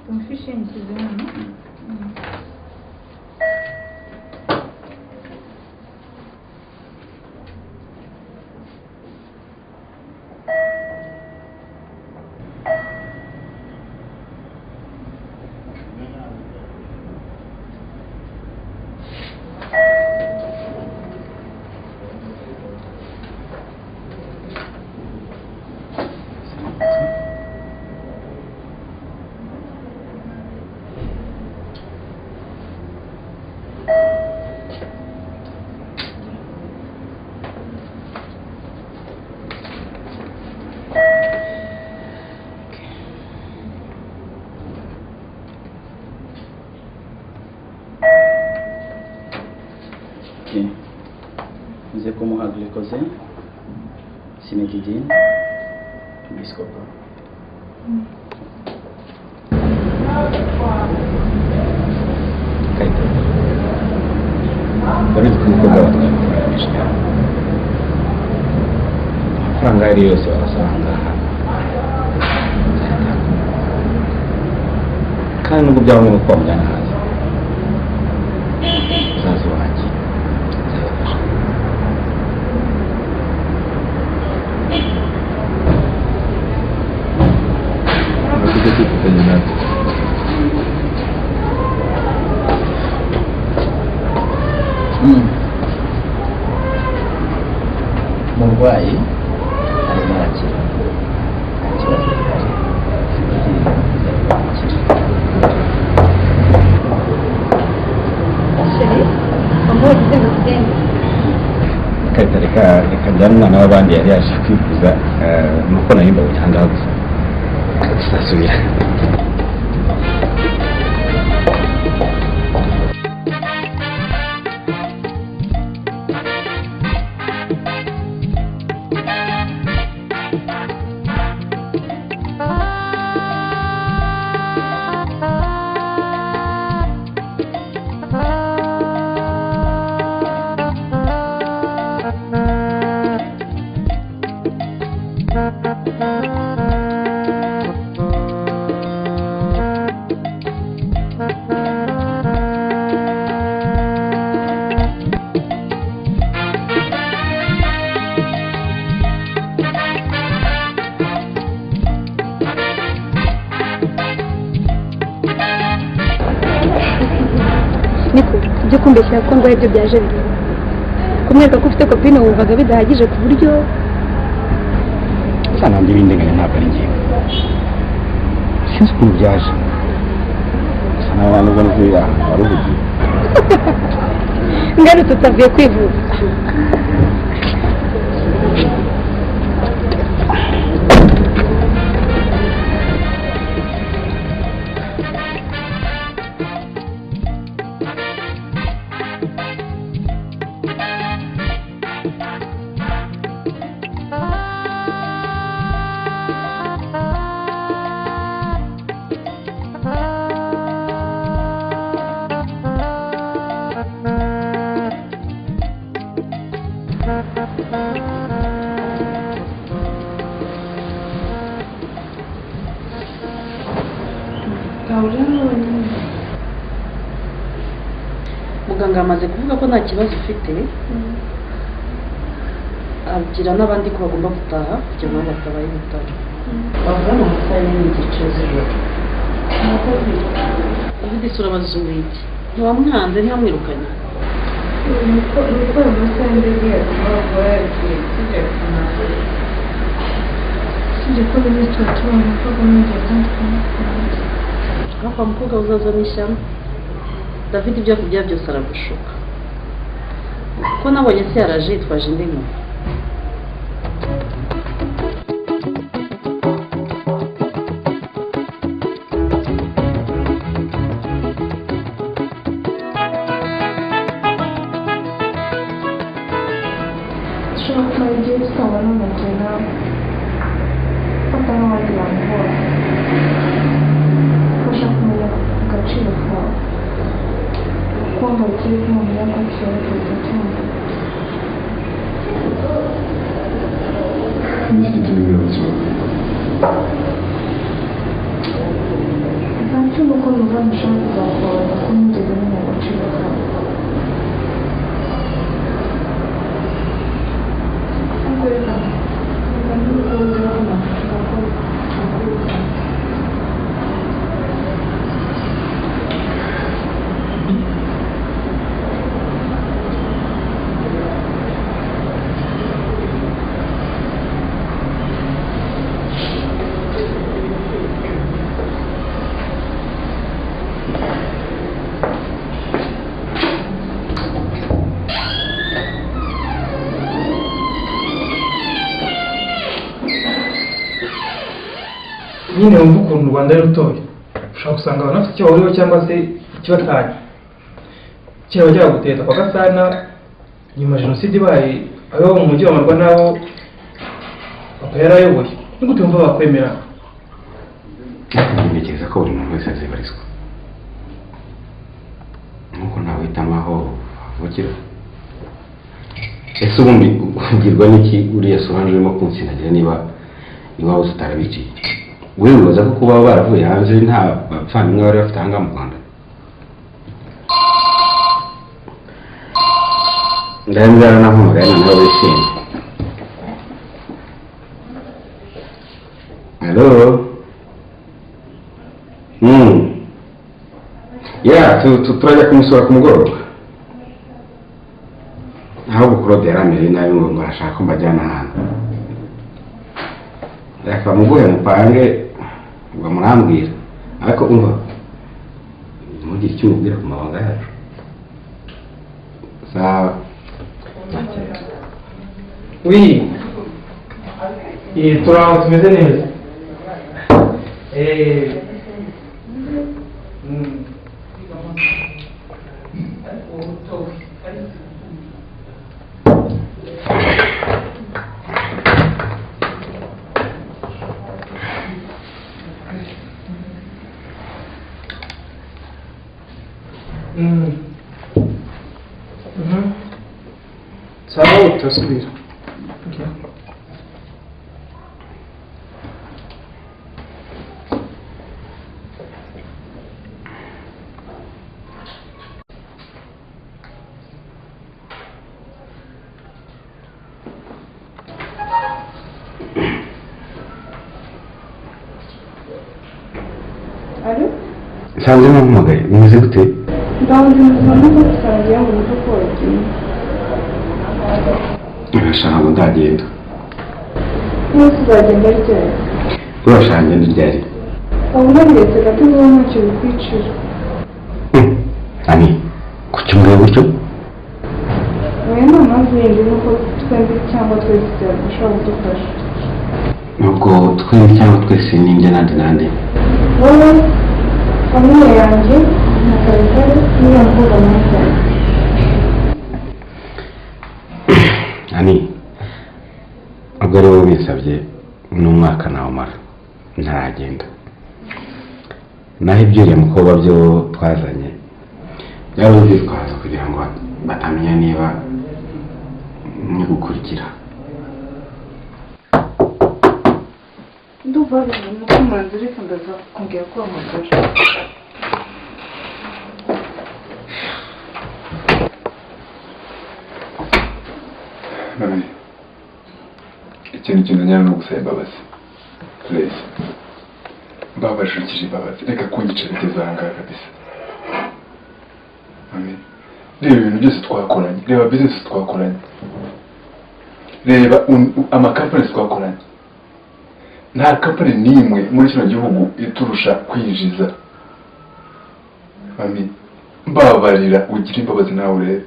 Umfishe nshyize hano. Nze kumuha glucose, cimetidine, biscopo. Kayitare, ndabizi ko umukobwa Amafaranga ayo ari yose babasaba aha ngaha nzayatanga, kandi nubwo byaba ngombwa ko bamujyana hanze, uzaze iwanjye nzabafasha. Tujye kwifatanya natwe. Umurwayi arimo arakira, nta kibazo gihari. Reka reka reka njyane umwana w'abandi yari yaje kwivuza, nuko nari mbabonye aha ngaha gusa tuzasubira. Niko ibyo kumbeshyira ko ndwaye ibyo byaje biri kumwereka ko ufite kopine wumvaga bidahagije ku buryo Sana ndi bindenganya, ntabwo ari njyewe, sinzi ukuntu byaje gusa nawe abantu ubona ko ahantu wari uhugiye. Ngarutse utavuye kwivuza. Muganga amaze kuvuga ko nta kibazo ufite, abwira n'abandi ko bagomba gutaha kugira ngo batabaye ibitaro. Bavuga mu masaha 4:30 z'ijoro. David isura abazungu iki? Ntiwamwanze, ntiwamwirukanye. Nuko ayo masaha ndege yagomba kuba yagiye tujya kumara. Usibye ko bimwe tuba tubona ko agomba kandi tukamukunda. Ariko wa mukobwa uzazana ishyano. David ibyo akubwira byose aragushuka, kuko nabonye se yaraje yitwaje indi nkoni. Dushobora kumara igihe tutabona umuntu nawe fata nk'abandi bantu bose, fasha kumenya agaciro kawe, kumva ukiri kumenya ko cyerekezo cyumva. N'iki gitumye ubuzima? Ntacyo nuko numva nshaka kuzakubabaza ko ntigeze menya agaciro kawe. Ariko reka reka nubwo uzaba nashaka ko nakwirukana. Nyine wumva ukuntu u Rwanda ari rutoya, ushobora gusanga abantu bafite icyo bahuriyeho cyangwa se ikibatanya. Kera bajyaga guteta kwa Gasana, nyuma jenoside ibaye abo mu mujyi bamarwa n'abo papa yari ayoboye. Ni gute wumva bakwemera? Ntekereza ko buri muntu wese azibarizwa, nkuko ntawe uhitamo aho avukira. Ese ubundi ubwirwa n'iki uriya Solange urimo kunsindagira niba iwabo tutarabiciye? Wewe wibaza ko kuba baravuye hanze nta bavandimwe bari bafite ahangaha mu Rwanda? Ndabona nampamagaye noneho wishimye. Hello? Yeah, turajya kumusura ku mugoroba. Ahubwo Claude yaramereye nabi ngo arashaka ko mbajyana ahantu. Reka muguhe mupange ngo murambwira. Ariko umva, ntugire icyo umubwira ku mabanga yacu. Sawa. Oui. Turaho tumeze neza. Sawa, utasubira. Okay. Alo? Nsanze mumpamagaye, bimeze gute? Ndabona ubuzima nuko dusangiye ngo numve ko wagiye. Urashaka ngo ndagenda? Mwese uzagenda ryari? Urashaka ngenda ryari? Ubu nabiretse gato niba ntacyo bikwicira. Ani, kuki umbwiye gutyo? Oya, nta mpamvu yindi nuko twembi cyangwa twese byadufasha kudufasha. Nubwo twembi cyangwa twese ninjye nande nande. Wowe, famiye yanjye, na Kayitare, n'iyo mukobwa mwashakanye. Ani, ubwo ari wowe ubinsabye n'umwaka nawumara ntaragenda. Naho ibyo uriya mukobwa byo twazanye byari urwitwazo kugira ngo batamenya niba nigukurikira. Ndumva bibona ko manzi reka ndaza kongera kuhamagara. Mami, ikintu kinzanye ni ugusaba imbabazi. Please. Mbabarira ukiri imbabazi. Reka kunyica bigeze aha ngaha kabisa. Mami, reba ibintu byose twakoranye, reba business twakoranye, reba amakampani twakoranye. Nta kampani n'imwe muri kino gihugu iturusha kwinjiza. Mami, mbabarira ugire imbabazi nawe urebe.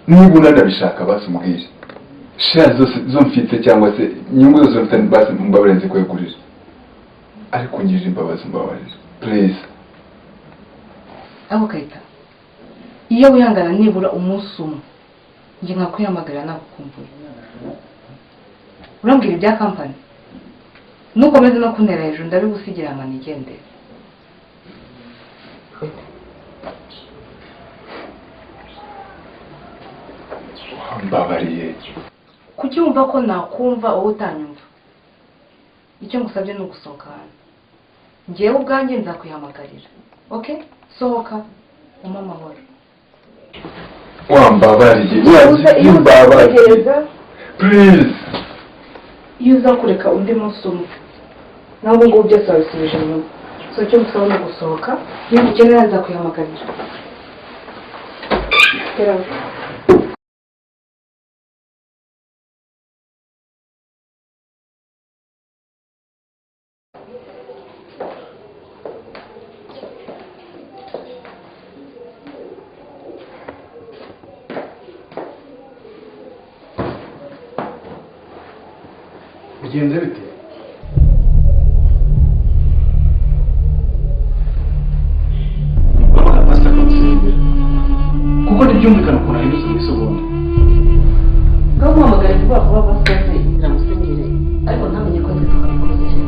Niba unanabishaka basi umbwire. Share zose zo mfite cyangwa se inyungu zose mfite basi mbabarire nzikwegurire. Ariko ngirira imbabazi mbabarira. Please. Ako Kayita, iyo wihangana nibura umunsi umwe, njye nkakwihamagarira nagukumbuye. Urambwira ibya kampani? Nukomeze no kuntera hejuru ndabigusigira amana igendere. Mbabariye. Kuki wumva ko nakumva wowe utanyumva? Icyo ngusabye ni ugusohoka hano. Njyewe ubwanjye nzakwihamagarira. Okay? Sohoka, umpe amahoro. Wambabariye. Wambabariye. Please. Iyo uza kureka undi munsi umwe, nawe ubu ngubu byose wabisubije inyuma. So icyo ngusaba ni ugusohoka, niba ukenera nzakwihamagarira. Get out. Bigenze bite? Kuko ntibyumvikana ukuntu ahindutse mu isegonda. Ngamuhamagare vuba vuba basaze iramusengere ariko ntamenye ko twe twabikoze.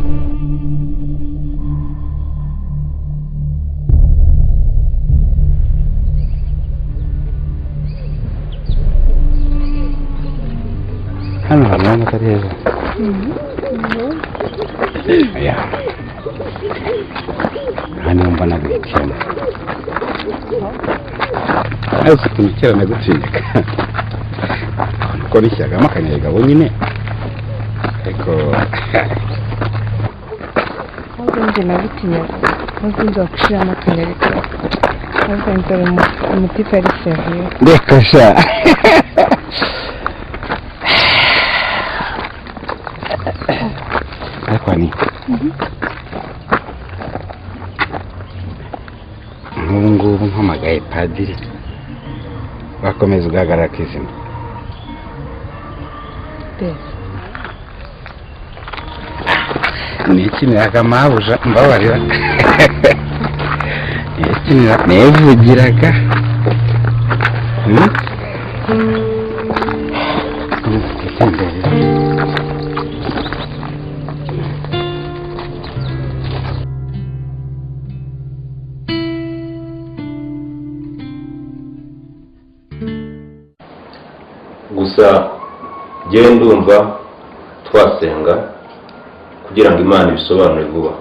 Urabona ko ari heza. Ya. Hano mba naguhitiyemo. Ariko ukuntu kera nagutinyaga. Nuko nishyiragamo akanyabugabo nyine. Ariko ahubwo njye nagutinyaga. Ahubwo nzagushiramo akanyabugabo. Ahubwo nzaba umutipe ari seriye. Reka sha. Ariko ni nk'ubu ngubu mpamagaye padiri wakomeza ugahagarara ku izina. Nikiniraga mabuja mbabarira. Nikinira nivugiraga. Gusa njyewe ndumva twasenga kugira ngo Imana ibisobanure vuba.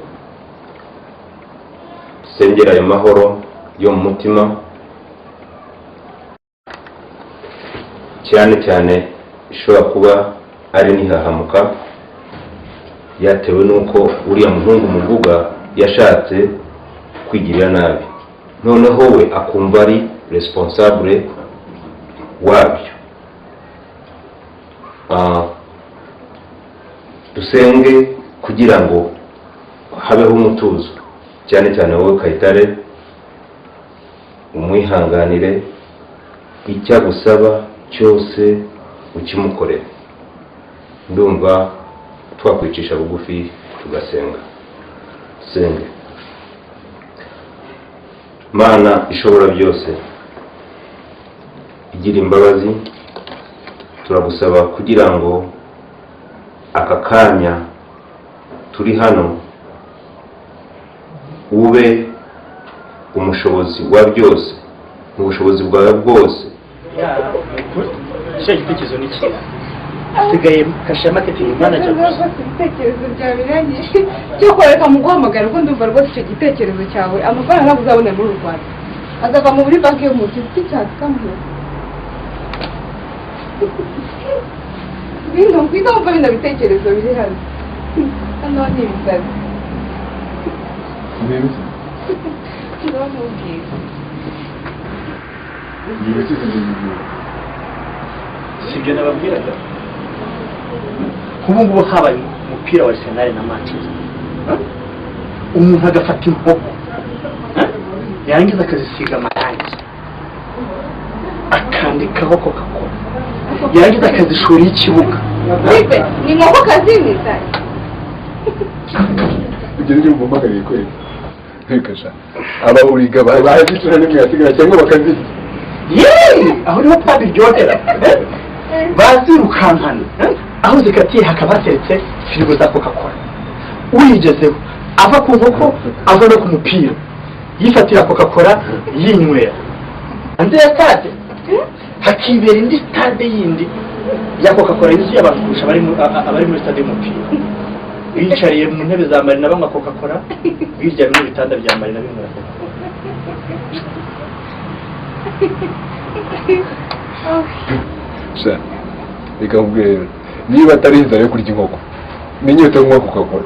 Dusengere ayo mahoro yo mu mutima, cyane cyane ishobora kuba ari n'ihahamuka yatewe n'uko uriya muhungu muvuga yashatse kwigirira nabi, noneho we akumva ari responsable wabyo. Dusenge kugira ngo habeho umutuzo, cyane cyane wowe Kayitare umwihanganire, icyo agusaba cyose ukimukorere. Ndumva twakwicisha bugufi tugasenga. Senge. Mana ishobora byose, igira imbabazi, turagusaba kugira ngo aka kanya turi hano ube umushobozi wa byose, mu bushobozi bwawe bwose. Icyo gitekerezo ni cyiza. Asigaye kashe ya marketing manager gusa. Ibitekerezo byawe birangije cyo koreka mu guhamagara ko ndumva rwose icyo gitekerezo cyawe amafaranga ntabwo uzabona muri uru Rwanda, azava muri banki yo mu giti cyacu kamwe. Bino ngwino wumva bino bitekerezo biri hano. Hano ni ibisazi. Ni ibiki? Ndamubwira. Ni ibiki se ngibyo? Si ibyo nababwiraga. Nk'ubu ngubu habaye umupira wa Arsenal na Manchester. Umuntu agafata inkoko, yarangiza akazisiga amarangi, akandikaho Coca-Cola, yarangiza akazishora ikibuga. Ni inkoko kazi ni sari. Ibyo nibyo mumpamagariye kweli. Reka sha. Abawuriga barazicura nimwe yasigara cyangwa bakazirya. Yeee! Aho niho twabiryohera. Bazirukankana. Aho zikatiye hakaba hateretse firigo za Coca-Cola. Uyigezeho ava ku nkoko ava no ku mupira, yifatira Coca-Cola yinywera. Hanze ya stade hakibera indi stade yindi ya Coca-Cola yuzuye abantu kurusha abari muri stade y'umupira. Biyicariye mu ntebe za Marina banywa Coca-Cola, biryamye mu bitanda bya Marina binywera Coca-Cola. Sha, reka nkubwire rero, niba atari inzara yo kurya inkoko, n'inyota yo kunywa Coca-Cola,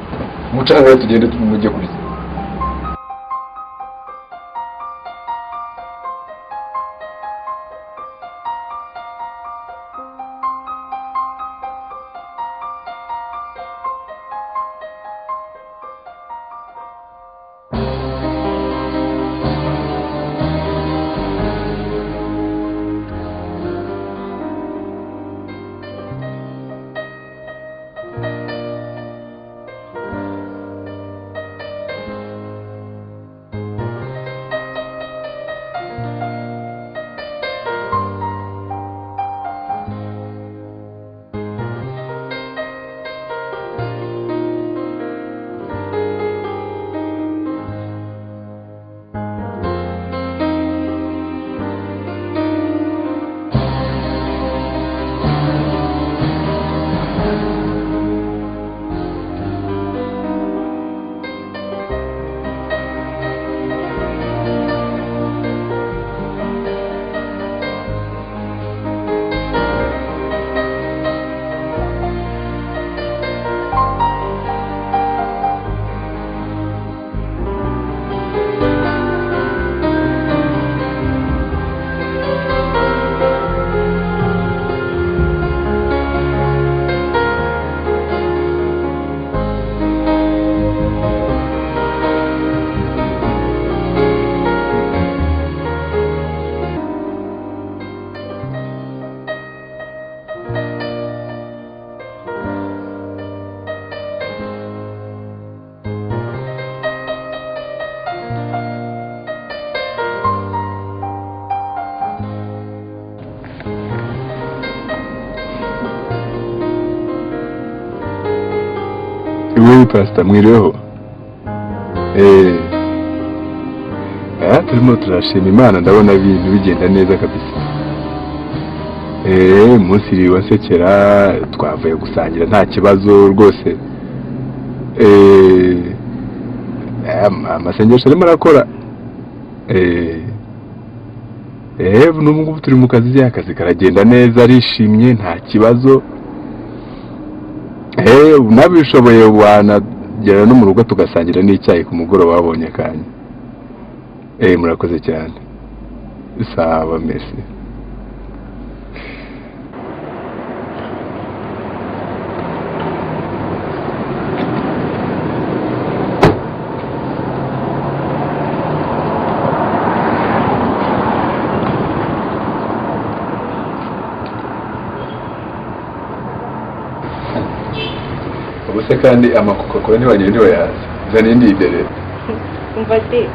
mucanga tugende mujye kurya. Oui, pastor, mwiriweho. Turimo turashima Imana, ndabona ibintu bigenda neza kabisa. Umunsi wasekera twavuye gusangira nta kibazo rwose. Amasengesho arimo arakora. N'ubu ngubu turi mu kazi, akazi karagenda neza, arishimye nta kibazo. Nabishoboye wanagera no mu rugo tugasangira n'icyayi ku mugoroba wabonye akanya. Murakoze cyane. Sawa, merci. Ubuse kandi amacoca-cola ntiwagira ntiwayazi. Zana indi idere. Umva de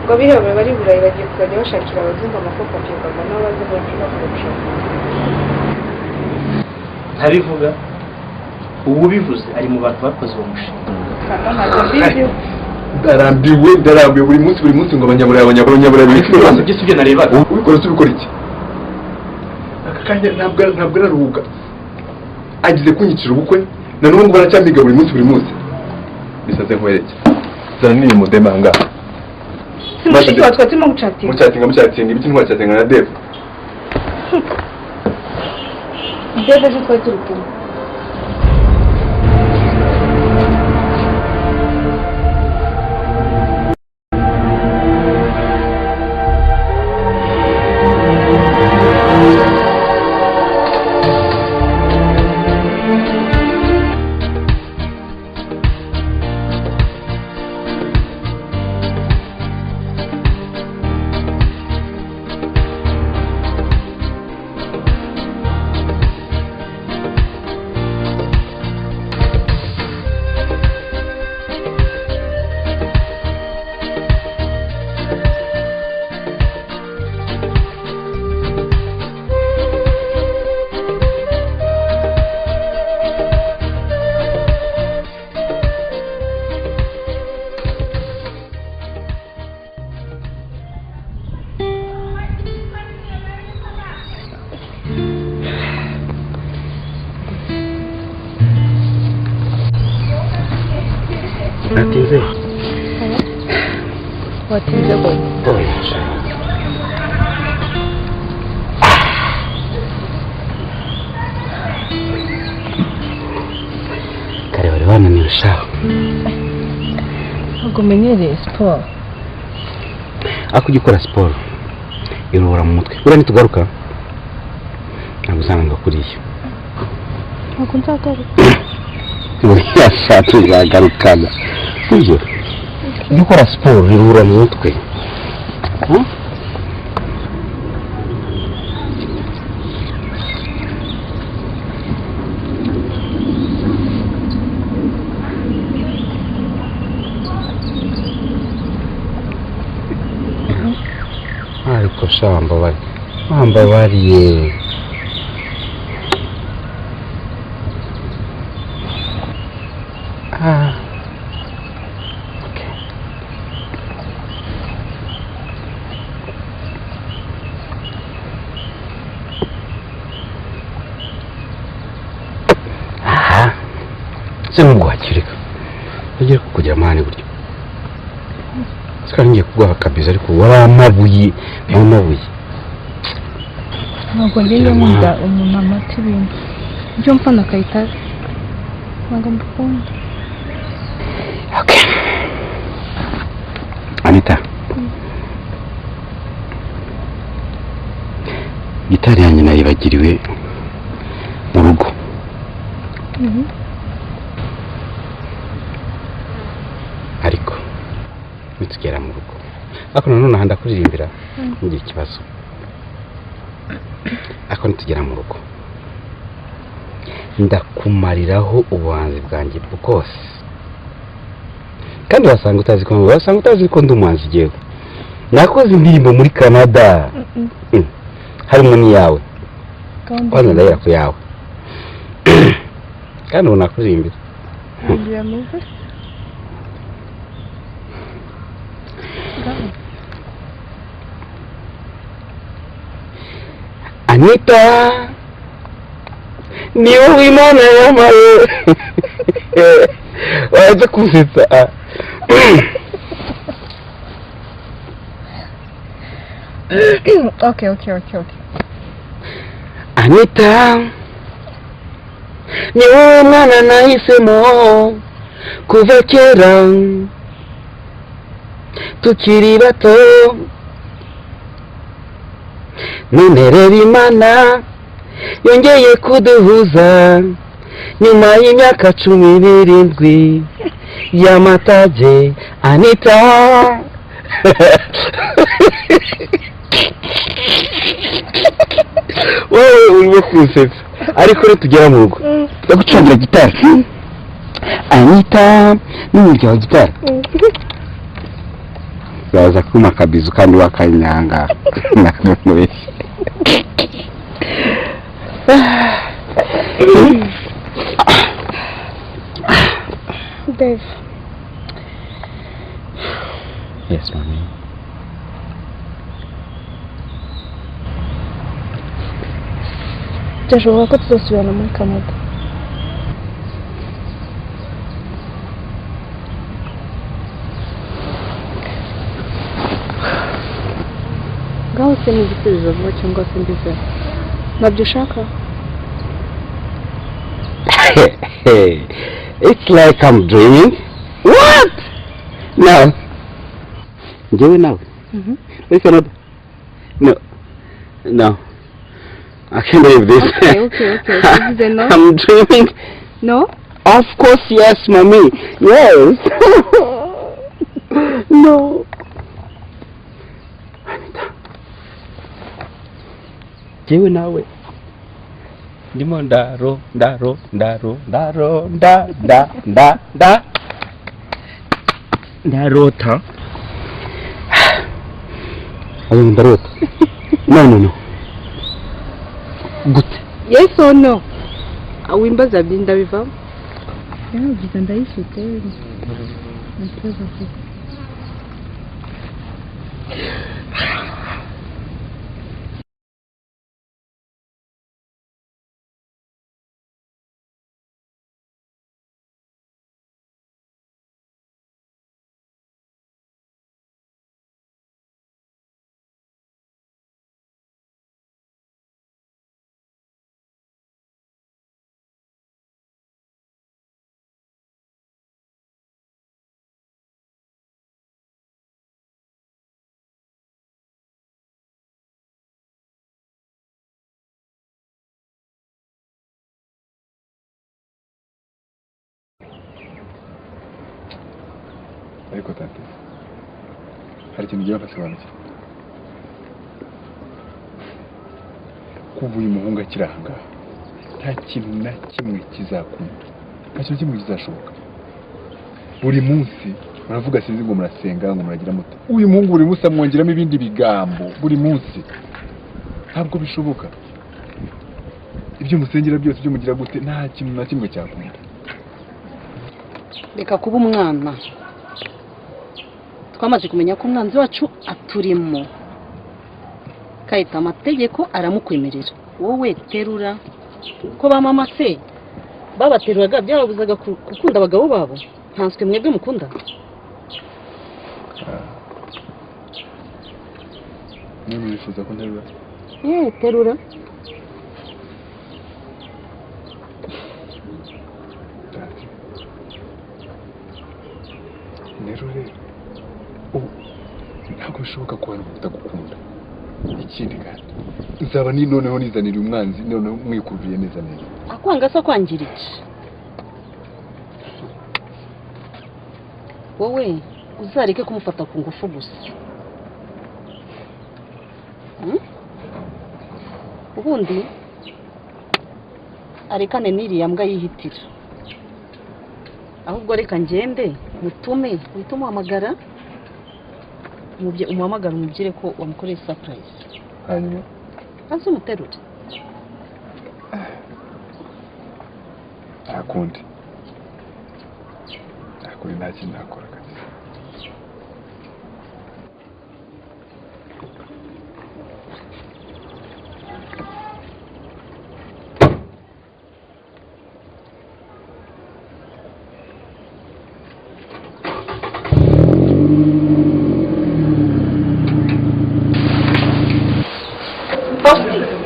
ngo abirabura bari Burayi bagiye kuzajya bashakira abazungu amacoca-cola nabo baze bavuga gushaka. Ntabivuga, uwubivuze ari mu bantu bakoze uwo mushinga. Ndarambiwe buri munsi ngo abanyaburayi abanyaburayi byose ibyo narebaga. Ubikora se ubikora iki? Aka kanya ntabwo araruhuka. Agize kunyicira ubukwe na n'ubu ngo baracyambiga buri munsi. Bisaze nkwereke. Zana n'iyi mudema ngaha. Si mushiki wawe twari turimo gucatinga. Mucatinga ibiki ntiwacatinga na Dave. Dave ejo twari turi kumwe. Natinze. Watinze gute? Oya. Kare wari wananiwe shaho. Ntabwo umenyereye siporo. Ariko ujya ukora siporo iruhura mu mutwe. Buriya nitugaruka ntabwo uzananirwa kuriya. Ntabwo nzagaruka. Buriya sha tuzagarukana. Sibyo? Ujya ukora siporo iruhura mu mutwe. Ariko sha wambabariye. Okay. Aha. Se nubwo wakireka ugiye kukugira amahane gutyo. Sikari ngiye kuguha kabisa ariko waramabuye. Ntabwo njye nkunda umuntu amata ibintu. Ibyo mpfa na Kayitare. Ntabwo mbikunda. Okay. Anita. Gitari yanjye nayibagiriwe mu rugo. Ariko nitugera mu rugo. Ariko nanone aha ndakuririmbira ngira ikibazo. Ariko nitugera mu rugo ndakumariraho ubuhanzi bwanjye bwose. Kandi wasanga utazi ko ndi umuhanzi jewe. Nakoze indirimbo muri Canada. Harimo n'iyawe. Kwanza ndahera ku yawe. Kandi ubu nakuririmbira. Amavuta. Anita, ni wowe Imana yampaye. Waza kunsetsa. Okay. Anita, ni wowe mwana nahisemo kuva kera tukiri bato. None rero Imana yongeye kuduhuza nyuma y'imyaka 17 y'amatage. Anita. Wowe urimo kunsetsa, ariko rero tugera mu rugo ndagucurangira gitari. Anita n'umurya wa gitari zaza kuma akabizu kandi wakanyanga. Dave. Yes, mommy. Byashoboka ko tuzasubirana muri Canada. Ngaho se ni igisubizo vuba cyangwa se mbiveho. Ntabyo ushaka? It's like I'm dreaming. What? No. Njyewe nawe? Muri Canada? No. No. I can't believe this. Okay. This is a no? I'm dreaming. No? Of course, yes, mommy. Yes. No. Anita. Njyewe nawe. Ndimo ndaro ndaro ndaro ndaro nda nda nda nda ndarota. Ayo ndarota. No. Gute? Yes or no? Wimbaza ndabivamo. Byiza ndayifite. Nta kibazo mfite. Ariko tante, hari ikintu ugiye bakasobanukirwa. Kuva uyu muhungu akiri aha ngaha, nta kintu na kimwe kizakunda, nta kintu kimwe kizashoboka. Buri munsi muravuga sinzi ngo murasenga ngo muragira muto. Uyu muhungu buri munsi amwongeramo ibindi bigambo buri munsi. Ntabwo bishoboka. Ibyo musengera byose ibyo mugira gute, nta kintu na kimwe cyakunda. Reka kuba umwana. Twamaze kumenya ko umwanzi wacu aturimo. Kayita amategeko aramukwemerera. Wowe terura. Ko ba mama se babateruraga byababuzaga gukunda abagabo babo, ntanswe mwebwe mukunda. Niba wifuza ko nterura? Terura. Nterure. Ntabwo bishoboka ko abantu batagukunda. Ikindi kandi nzaba ni noneho nizanira umwanzi, noneho mwikururiye neza neza. Akwanga se kwangira iki? Wowe uzareke kumufata ku ngufu gusa. Ubundi arekane n'iriya mbwa yihitira. Ahubwo reka ngende mutume uhite umuhamagara, umuhamagara umubwire ko wamukoreye surprise. Hanyuma aze umuterure. Nta kundi. Ukuri nta kintu nakora kabisa.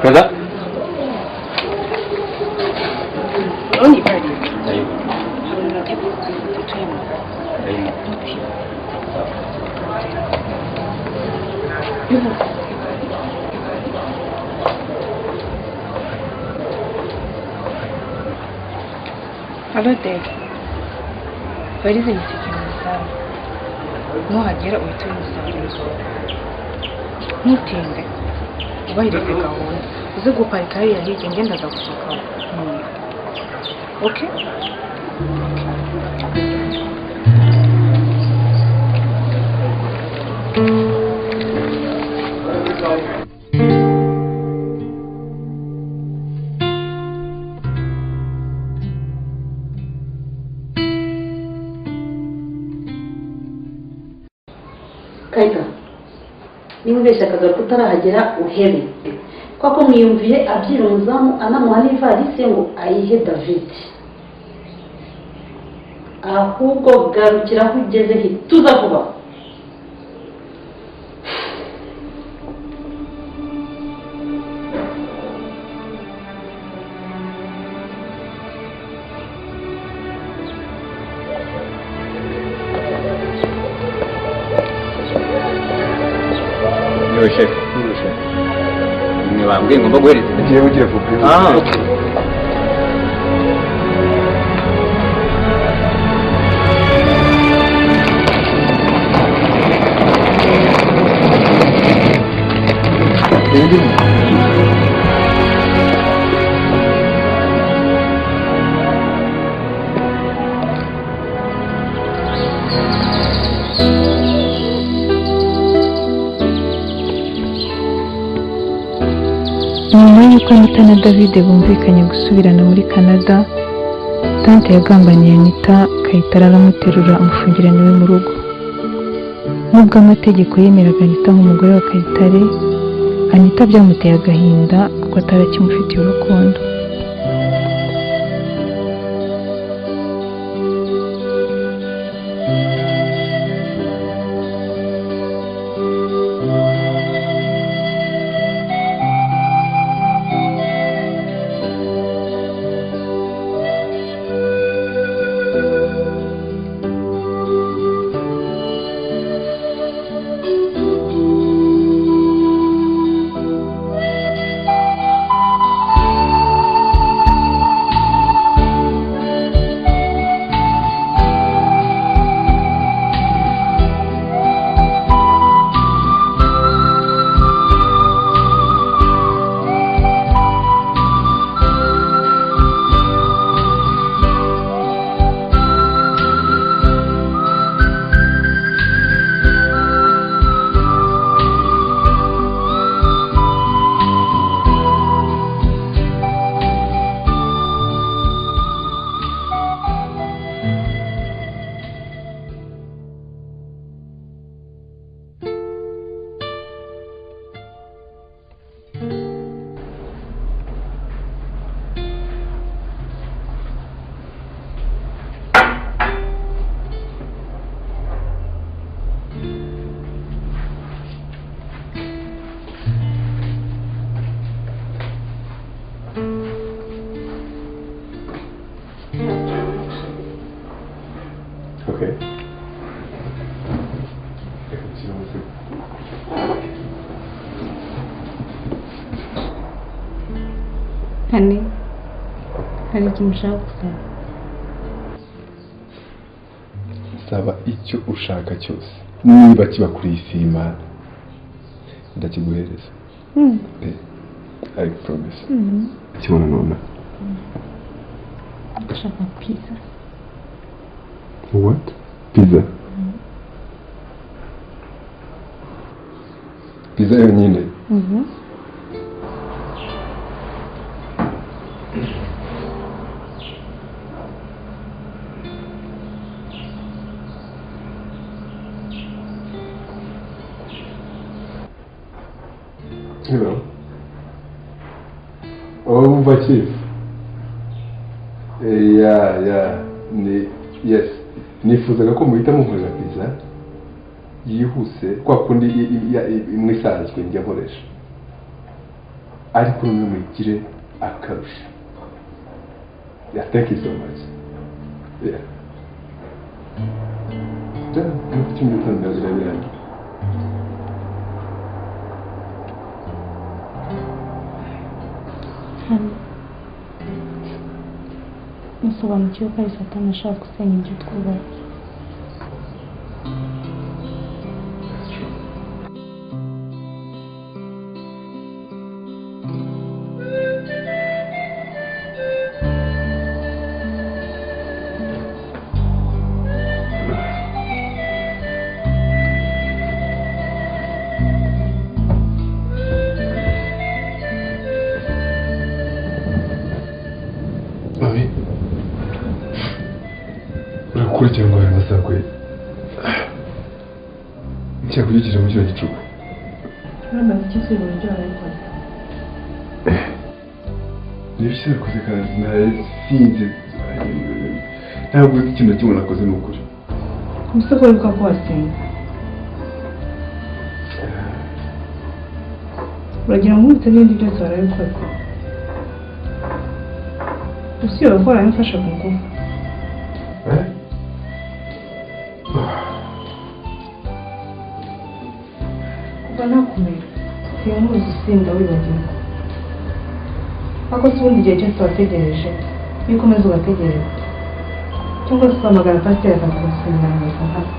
Kaza? Hello Dad. Valise nyisikiye mu isambu. Nuhagera uhite uyimusanga. Ntutinde. Ubahirize gahunda. Uze guparika hariya hirya ngenda ndaza gusohoka. Okay? Kayita, niba ubeshya akagaruka utarahagera uhebe kuko mwiyumviye abyira umuzamu anamuha n'ivarisi ngo ayihe David. Ahubwo garukira aho ugeze hituza vuba. Niwe chef, niwe chef. Ni bambwiye ngomba guhereza. Ngiye ugiye vuba. Ah, okay. Nyuma y'uko Anita na David bumvikanye gusubirana muri Canada, tante yagambaniye Anita, Kayitare aramuterura amufungirana iwe mu rugo. Nubwo amategeko yemeraga Anita nk'umugore wa Kayitare, Anita byamuteye agahinda kuko atari akimufitiye urukundo. Okay. Reka dushyire umusego. Honey, hari ikintu ushaka gusaba. Saba icyo ushaka cyose. Niba kiba kuri iyi si y'Imana, ndakiguhereza. Pe, I promise. Kibona none. Ndashaka pizza. What? Pizza? Pizza yonyine? Hello. Oh, umva chief. Yeah. Ni yes. Nifuzaga ko muhita munkorera pizza yihuse kwa kundi imwe isanzwe njya nkoresha. Ariko numwe muyigire akarusho. Yeah, thank you so much. Yeah. Hano musobanukiwe ko ari Satani ashaka gusenya ibyo twubatse. Cyakugikije mu kino gicuku. Uramaze iki se uburyo warabikoze? Nibyo nakoze kandi narasinze. Ntabwo uzi ikintu na kimwe nakoze ni ukuri. Ubuse ko wibuka ko wasinze? Uragira ngo nkwibutse n'ibindi byose warabikoze? Usiba ko warabimfashe ku ngufu. Nakumira sinkuzi usinda wibagirwa ariko si ubundi igihe cyose wategereje iyo ukomeza ugategereza cyangwa se uhamagara pasiteri akaza gusengera ngo hano.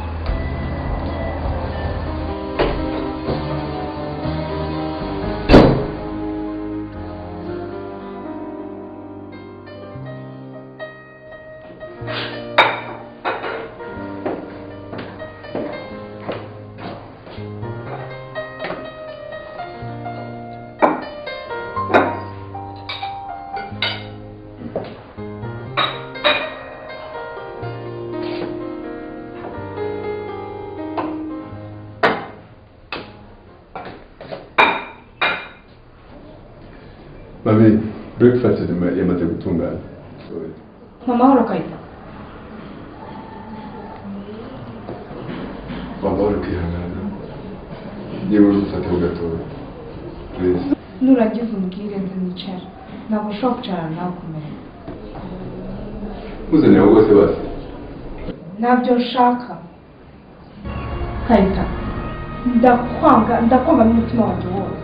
Mami, breakfast yamaze gutungana. Mama horo Kayita. Mama horo kwihangana. Niba uri gufata gatoya. Please. Nurangiza umbwire nze nicara. Ntabwo nshobora kwicarana nawe kumera. Uzanira rwose basi. Ntabyo nshaka. Kayita. Ndakwanga, ndakwanga n'umutima wanjye wose.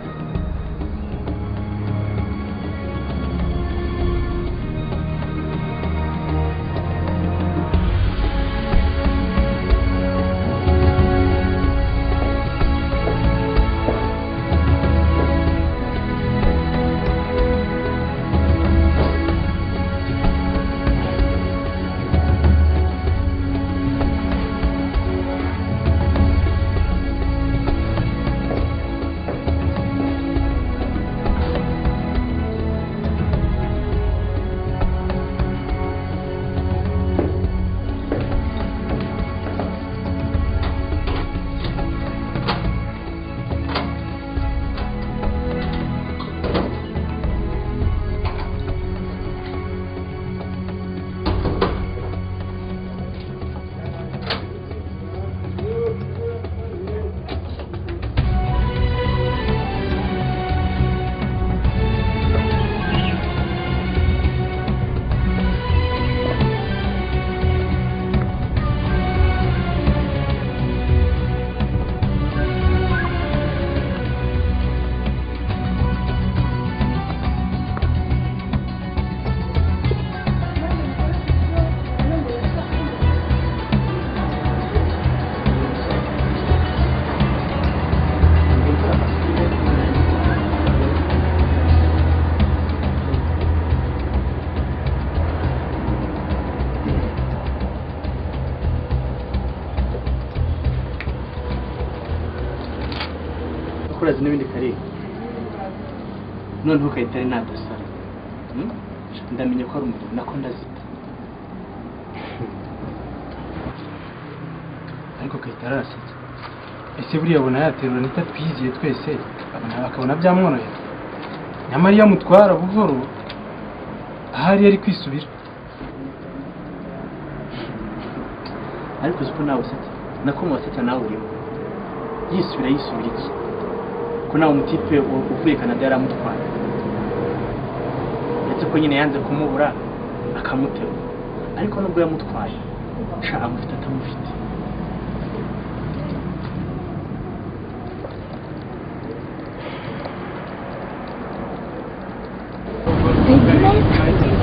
Urazi n'ibindi kare noneho Kayitare nadusara ndamenye ko ari umugabo nako ndazita ariko Kayitare arasetsa. Ese buriya abona yaterura nita twiziye twese Akabona byamworohera. Nyamara iyo amutwara buhoro ahari yari kwisubira. Ariko uzi ko nawe usetsa, nako mubasetsa nawe urimo. Yisubira yisubira iki? Ko nawe umutipe uvuye Canada yaramutwaye. Ndetse ko nyine yanze kumubura akamutema. Ariko nubwo yamutwaye, sha amufite atamufite.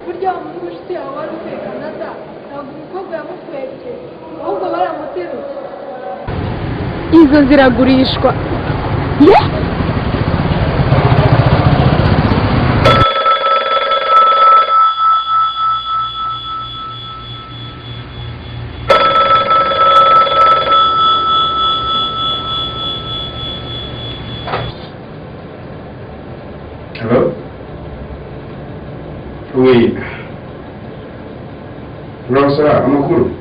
Burya umuhungu inshuti yawe wari uvuye Canada ntabwo umukobwa yamutwekeye ahubwo baramuteruye. Izo ziragurishwa. Ye? Hello? Oui. Urabasaba amakuru?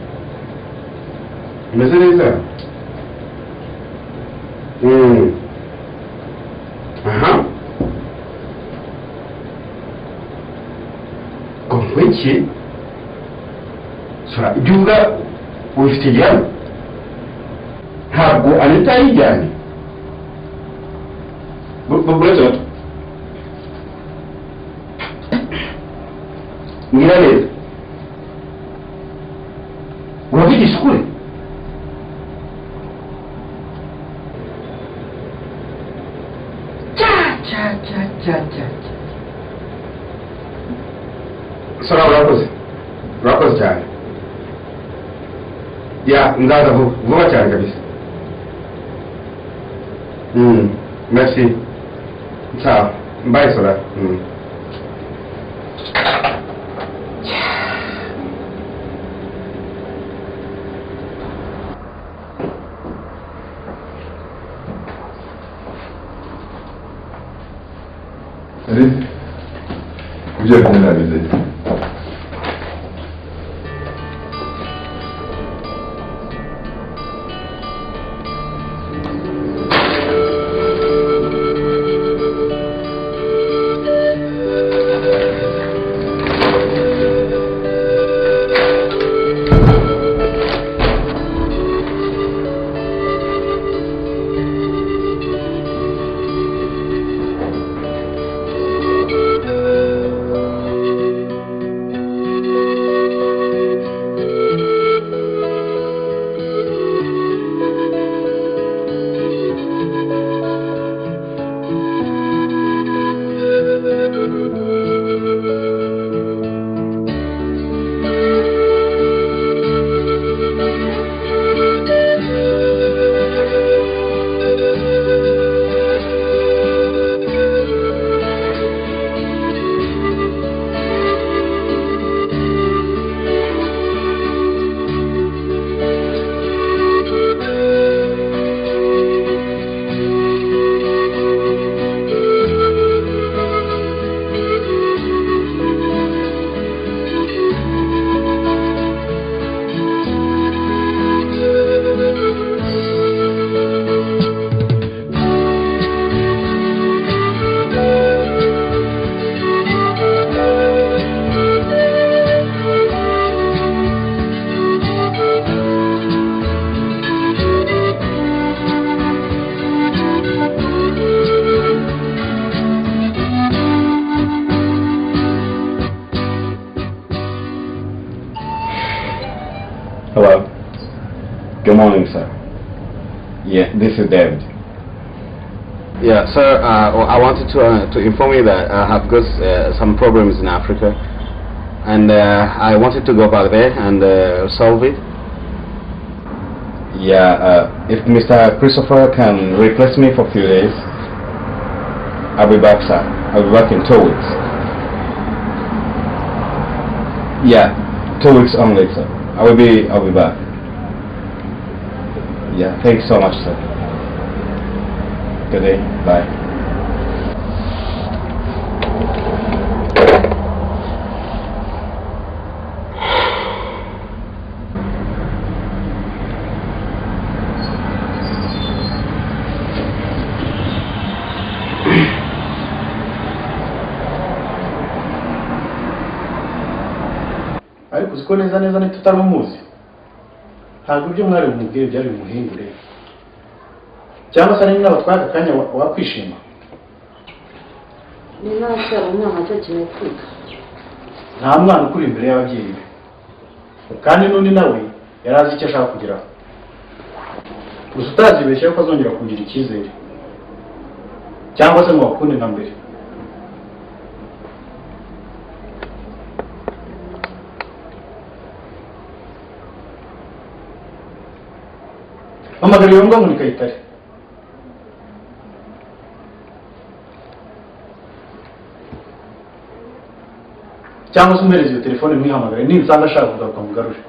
Umeze neza? Aha. Ngo iki? Sora, ibyo uvuga ubifite gihamya? Ntabwo Anita yijyanye. Buretse gato. Mbwira neza. Uravugisha ukuri? Cya. Sora urakoze. Urakoze cyane. Ya, nzaza vuba cyane kabisa. Merci. Sawa. Bye Sora. Ibyo nabizeye. Hello. Good morning, sir. Yeah, this is David. Yeah, sir, I wanted to inform you that I have got some problems in Africa, and I wanted to go back there and solve it. Yeah, if Mr. Christopher can replace me for a few days, I'll be back, sir. I'll be back in 2 weeks. Yeah, 2 weeks only, sir. I'll be back. Yeah, thanks so much, sir. Good day. Bye. Ariko uziko neza neza ntitutaramuzi. Ntabwo ibyo mwari bumubwire byari bimuhindure. Cyangwa se niba batwaye aka kanya wakwishima. Ni ntacyari umwana cyakeneye kwiga. Nta mwana ukuri imbere y'ababyeyi be. Kandi n'undi nawe yari azi icyo ashaka kugeraho. Gusa utazibeshya ko azongera kugira icyizere. Cyangwa se ngo bakunde nka mbere. Hamagara iyo mbwa ngo ni Kayitare. Cyangwa se umuhereze iyo telefone mwihamagare ninsanga ashaka kugaruka mugarure.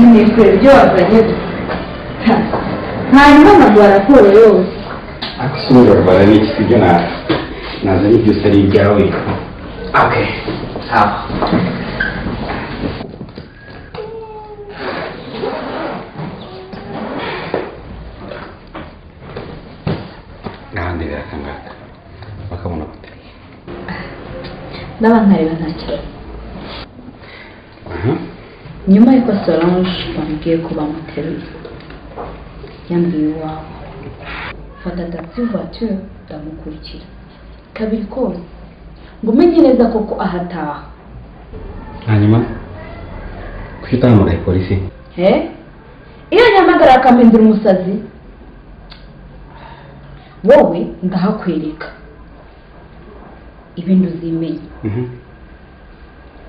Minisitiri ibyo wazanye hanyuma nkaguha raporo yose. Akusubira rwara n'iki sibyo nazanye byose ari ibyawe. Okay, sawa. Ngandebera akangaka bakabona gute? Ndaba nkareba nta kibazo. Nyuma y'uko Solange bambwiye ko bamuteruye, yambwiye iwabo fata taxi voiture ndamukurikira kabiri kose ngo umenye neza koko ahataha. Hanyuma kuki utahamagaye polisi? Iyo nyamagara akampindura umusazi wowe ndahakwereka ibintu uzimenye.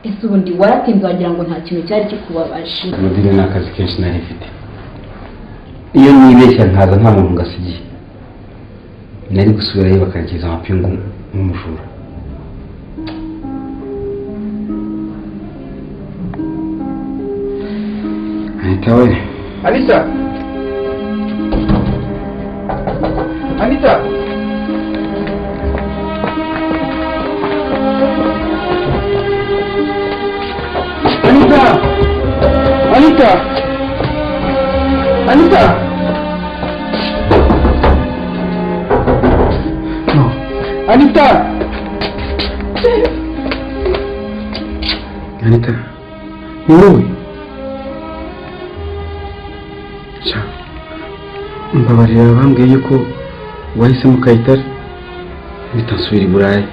Ese ubundi waratinze wagira ngo nta kintu cyari kikubabaje? Claudine ni akazi kenshi nari mfite. Iyo nibeshya nkaza nta muntu ngasigiye, nari gusubirayo bakangiza amapingu nk'umujura. Anita we. Anita! Anita! Anita! Anita! Anita! No. Anita! Anita, ni wowe? Sha, mbabarira bambwiye yuko wahisemo Kayitare mpita nsubira i Burayi.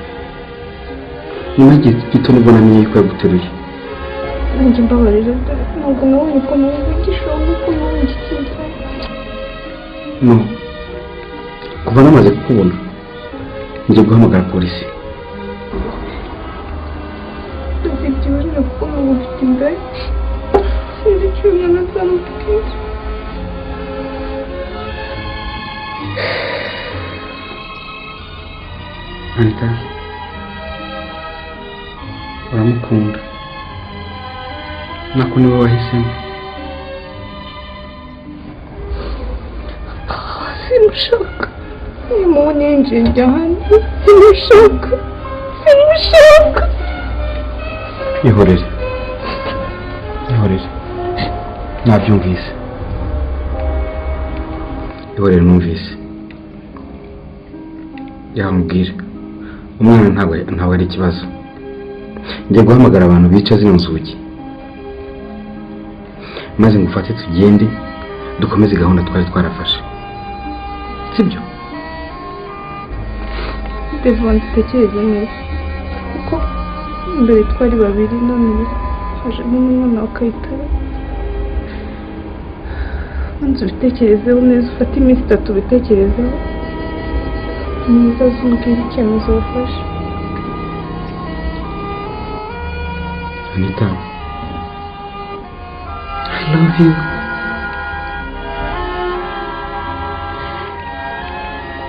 Nyuma y'igihe gito nibwo namenye yuko yaguteruye. Njye mbabarira ntabwo nabonye ukuntu wivugisha ukuntu wigikira. No, kuva namaze kukubona ngiye guhamagara polisi. Ndabyibwira kuko ntabwo mfite inda sinzi icyo umwana azamubwira. Anita, uramukunda. Nako niwe wahisemo. Simushaka. Nimubonye yinjiye njya hanze. Simushaka. Simushaka. Ihorere. Ihorere. Nabyumvise. Ihorere numvise. Yamubwira. Umwana ntabwo ari ikibazo. Ngiye guhamagara abantu bica zino nzugi. Maze ngufate tugende dukomeze gahunda twari twarafashe. Sibyo? Devon, dutekereze neza. Kuko mbere twari babiri none hajemo umwana wa Kayitare. Banza ubitekerezeho neza, ufate iminsi itatu ubitekerezeho. Mwiza uzumbwira icyemezo wafashe. Anita, I love you.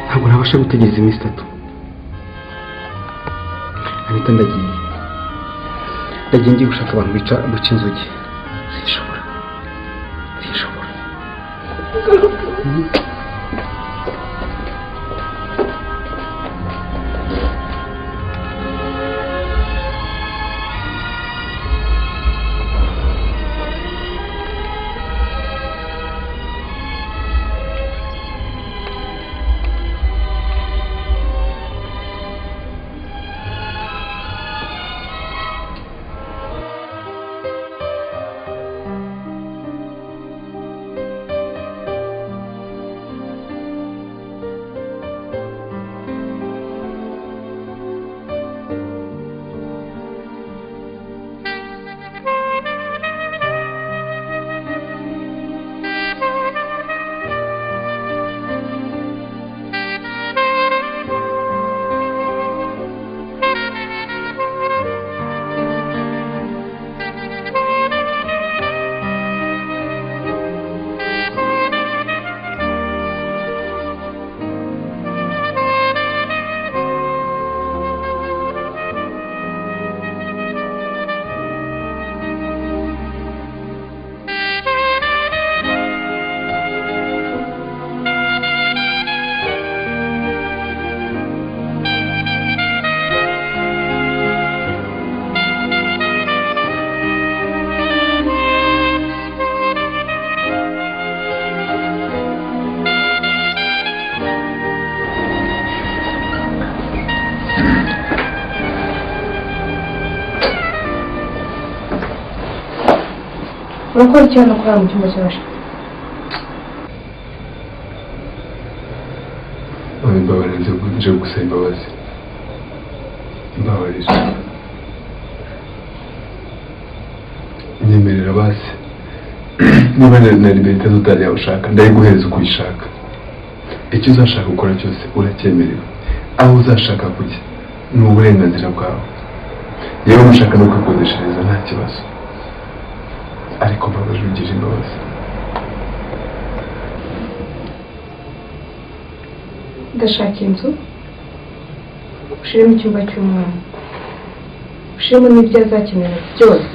Ntabwo nabasha gutegereza iminsi itatu. Anita, ndagiye. Ndagiye ngiye gushaka abantu bica inzugi. Sinshobora. Sinshobora. Urakora iki hano kurara mu cyumba cy'abashaka? Mbabarira, nje gusaba imbabazi. Mbabarira. Nyemerera basi. Niba na liberite utajya ushaka, ndayiguhereza uko uyishaka. Icyo uzashaka gukora cyose uracyemerewe. Aho uzashaka kujya ni uburenganzira bwawe. Yewe ushaka no kwikodeshereza nta kibazo. Ariko mbabarira, ugire imbabazi. Ndashaka inzu ushiremo icyumba cy'umwana, ushiremo n'ibyo azakenera byose.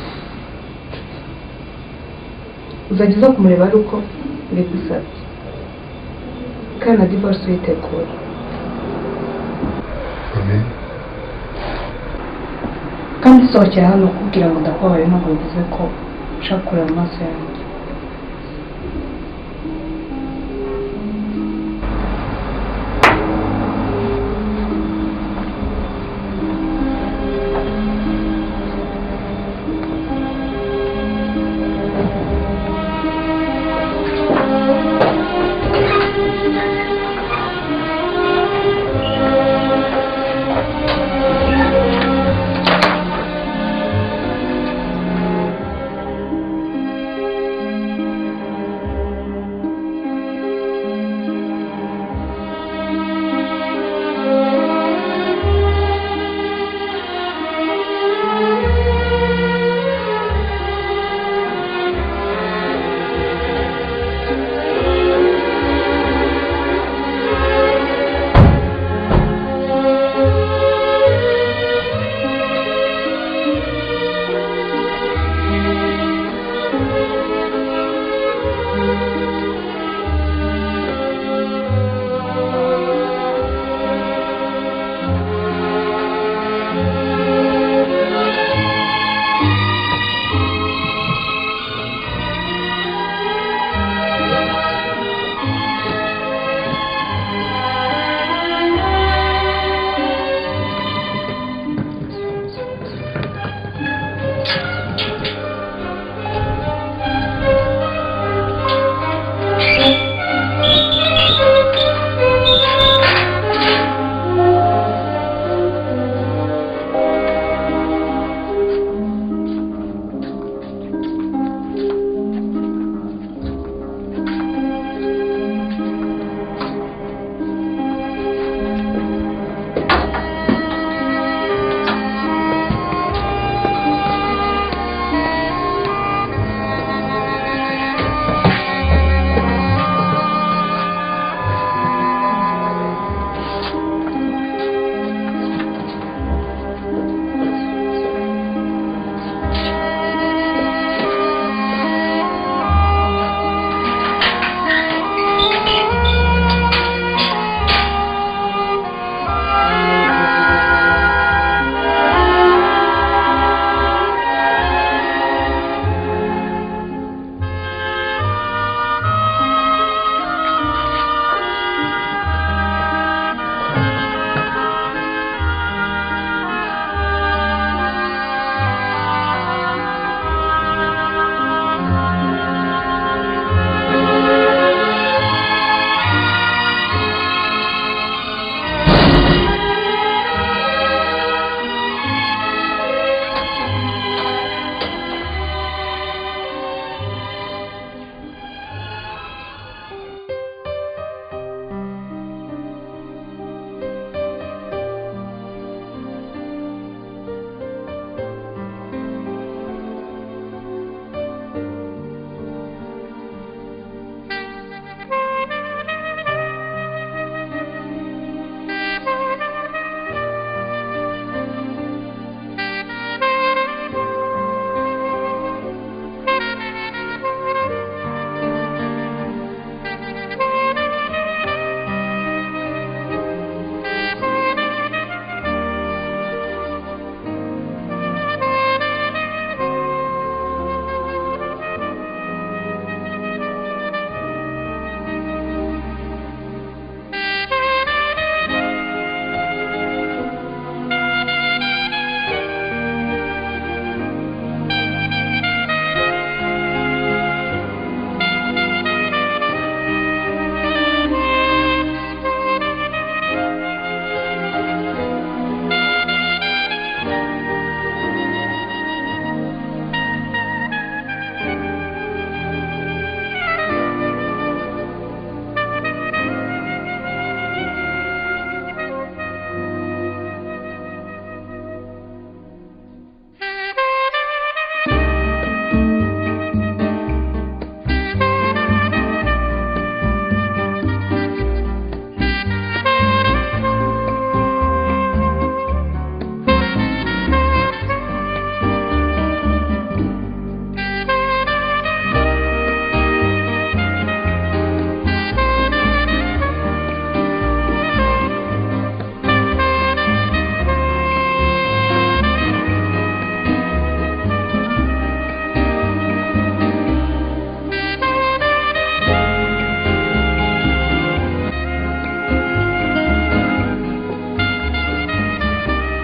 Uzajya uza kumureba ari uko mbigusabye, kandi na divorce uyitegura. Kandi sohokera hano kubwira ngo ndakubabaye ntabwo bivuze ko ushaka kureba amaso yanjye.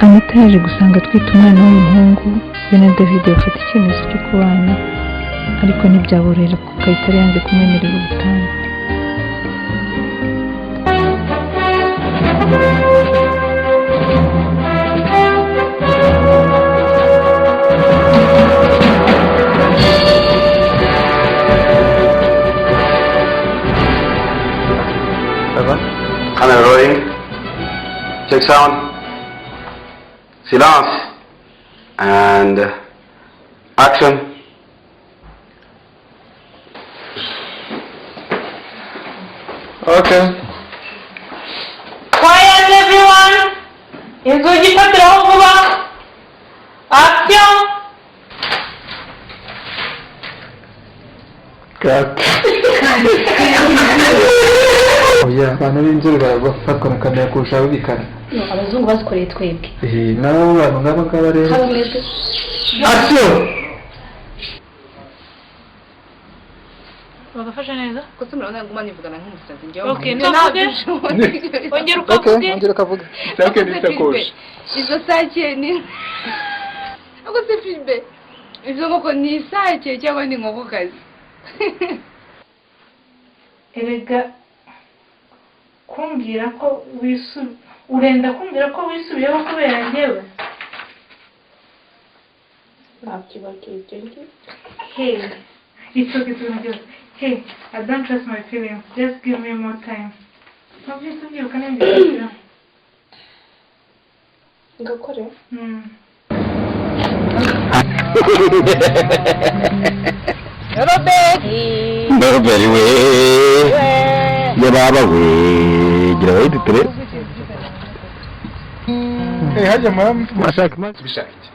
Anita yaje gusanga atwite umwana w'umuhungu, we na David bafata icyemezo cyo kubana, ariko ntibyaborohera kuko Kayitare yanze kumwemerera ubutane. Camera rolling. Check sound. Silence. And action. Okay. Quiet everyone! Inzugi ifatiraho vuba! Action! Cut. Oya, abantu b'inzobe barafatwa na kamera kurusha ab'ibikara. No, abazungu bazikoreye twebwe. Eh, nabo bantu nk'aba ngaba rero. Haba mwebwe. Action! Bagafashe neza? Kuko murabona nguma nivugana nk'umusazi njyewe. Okay, ntavuge. Ongera ukavuge. Ongera ukavuge. Sake n'isakoshi. Izo sake ni Ako se Philbe. Izo nkoko ni isake cyangwa ni inkokokazi? Erega kumbwira ko urenda kumbwira ko wisubiyeho kubera njyewe. Ntabyibagiwe ibyo ngibyo. Hey, it's okay to just hey, I don't trust my feelings. Just give me more time. Ntabwo ubyibuka nibyo. Ngakore. Robert. Robert we. Ya baba we. Gira bayidutire. Eh, hajya mama mashaka bishaka iki?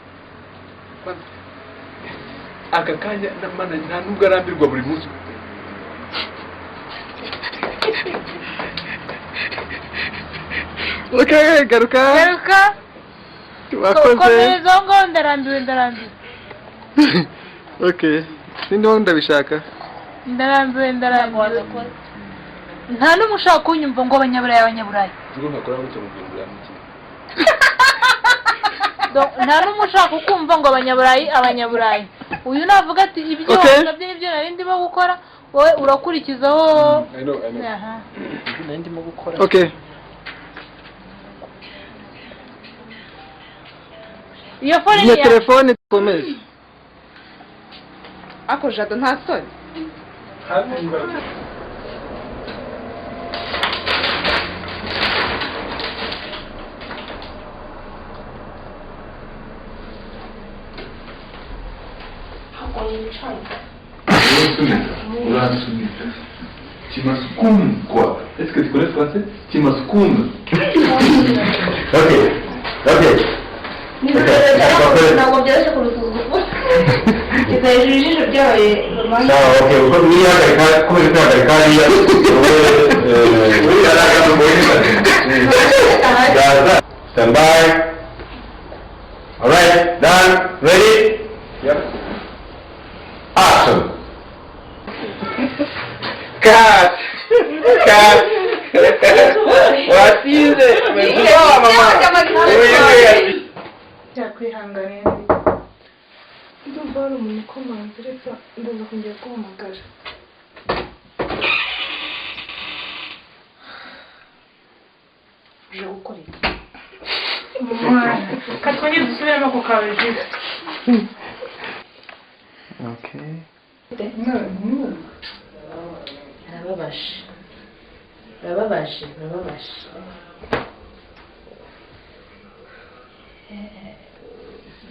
Aka kanya mana nta nubwo arambirwa buri munsi. Okay, garuka. Garuka. Wakoze. Komereza ngo ndarambiwe. Okay. Sindi wowe ndabishaka. Ndarambiwe. Nta n'umwe ushaka kunyumva ngo abanyaburayi. Ubwo nkakora gutyo mu bintu byanjye. Nta n'umwe ushaka kumva ngo abanyaburayi. Uyu navuga ati ibyo wasabye nibyo nari ndimo gukora, wowe urakurikizaho. I know. Aha. Nari ndimo gukora. Okay. Iyo phone ni telefone dukomeze. Ako Jado nta soni. Urasubiza. Timasukum quoi? Est-ce que tu connais le français? Timasukum. Okay. Okay. Ntabwo byoroshye kurusuzugura. Reka hejuru ijisho ryawe. Sawa, okay. Uko nihagarika kubera kwihagarika hariya. Stand by. All right, done. Ready? Yep. Action. Cut. Cut. Wasize. Mama. Byakwihanganira. Ndumva hari umuntu ukomanze, reka ndaza kongera kuhamagara. Uje gukora iki? Mwana, katwongere dusubiremo ako kawe jisite. Okay. Arababaje.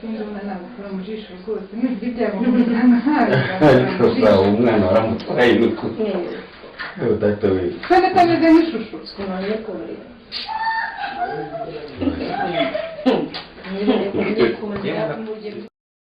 Ndumva mu jisho rwose n'ibyo byagukubita Ariko sawa umwana waramutwaye n'ukuri. Dr. we. Kandi atameze nk'ishusho.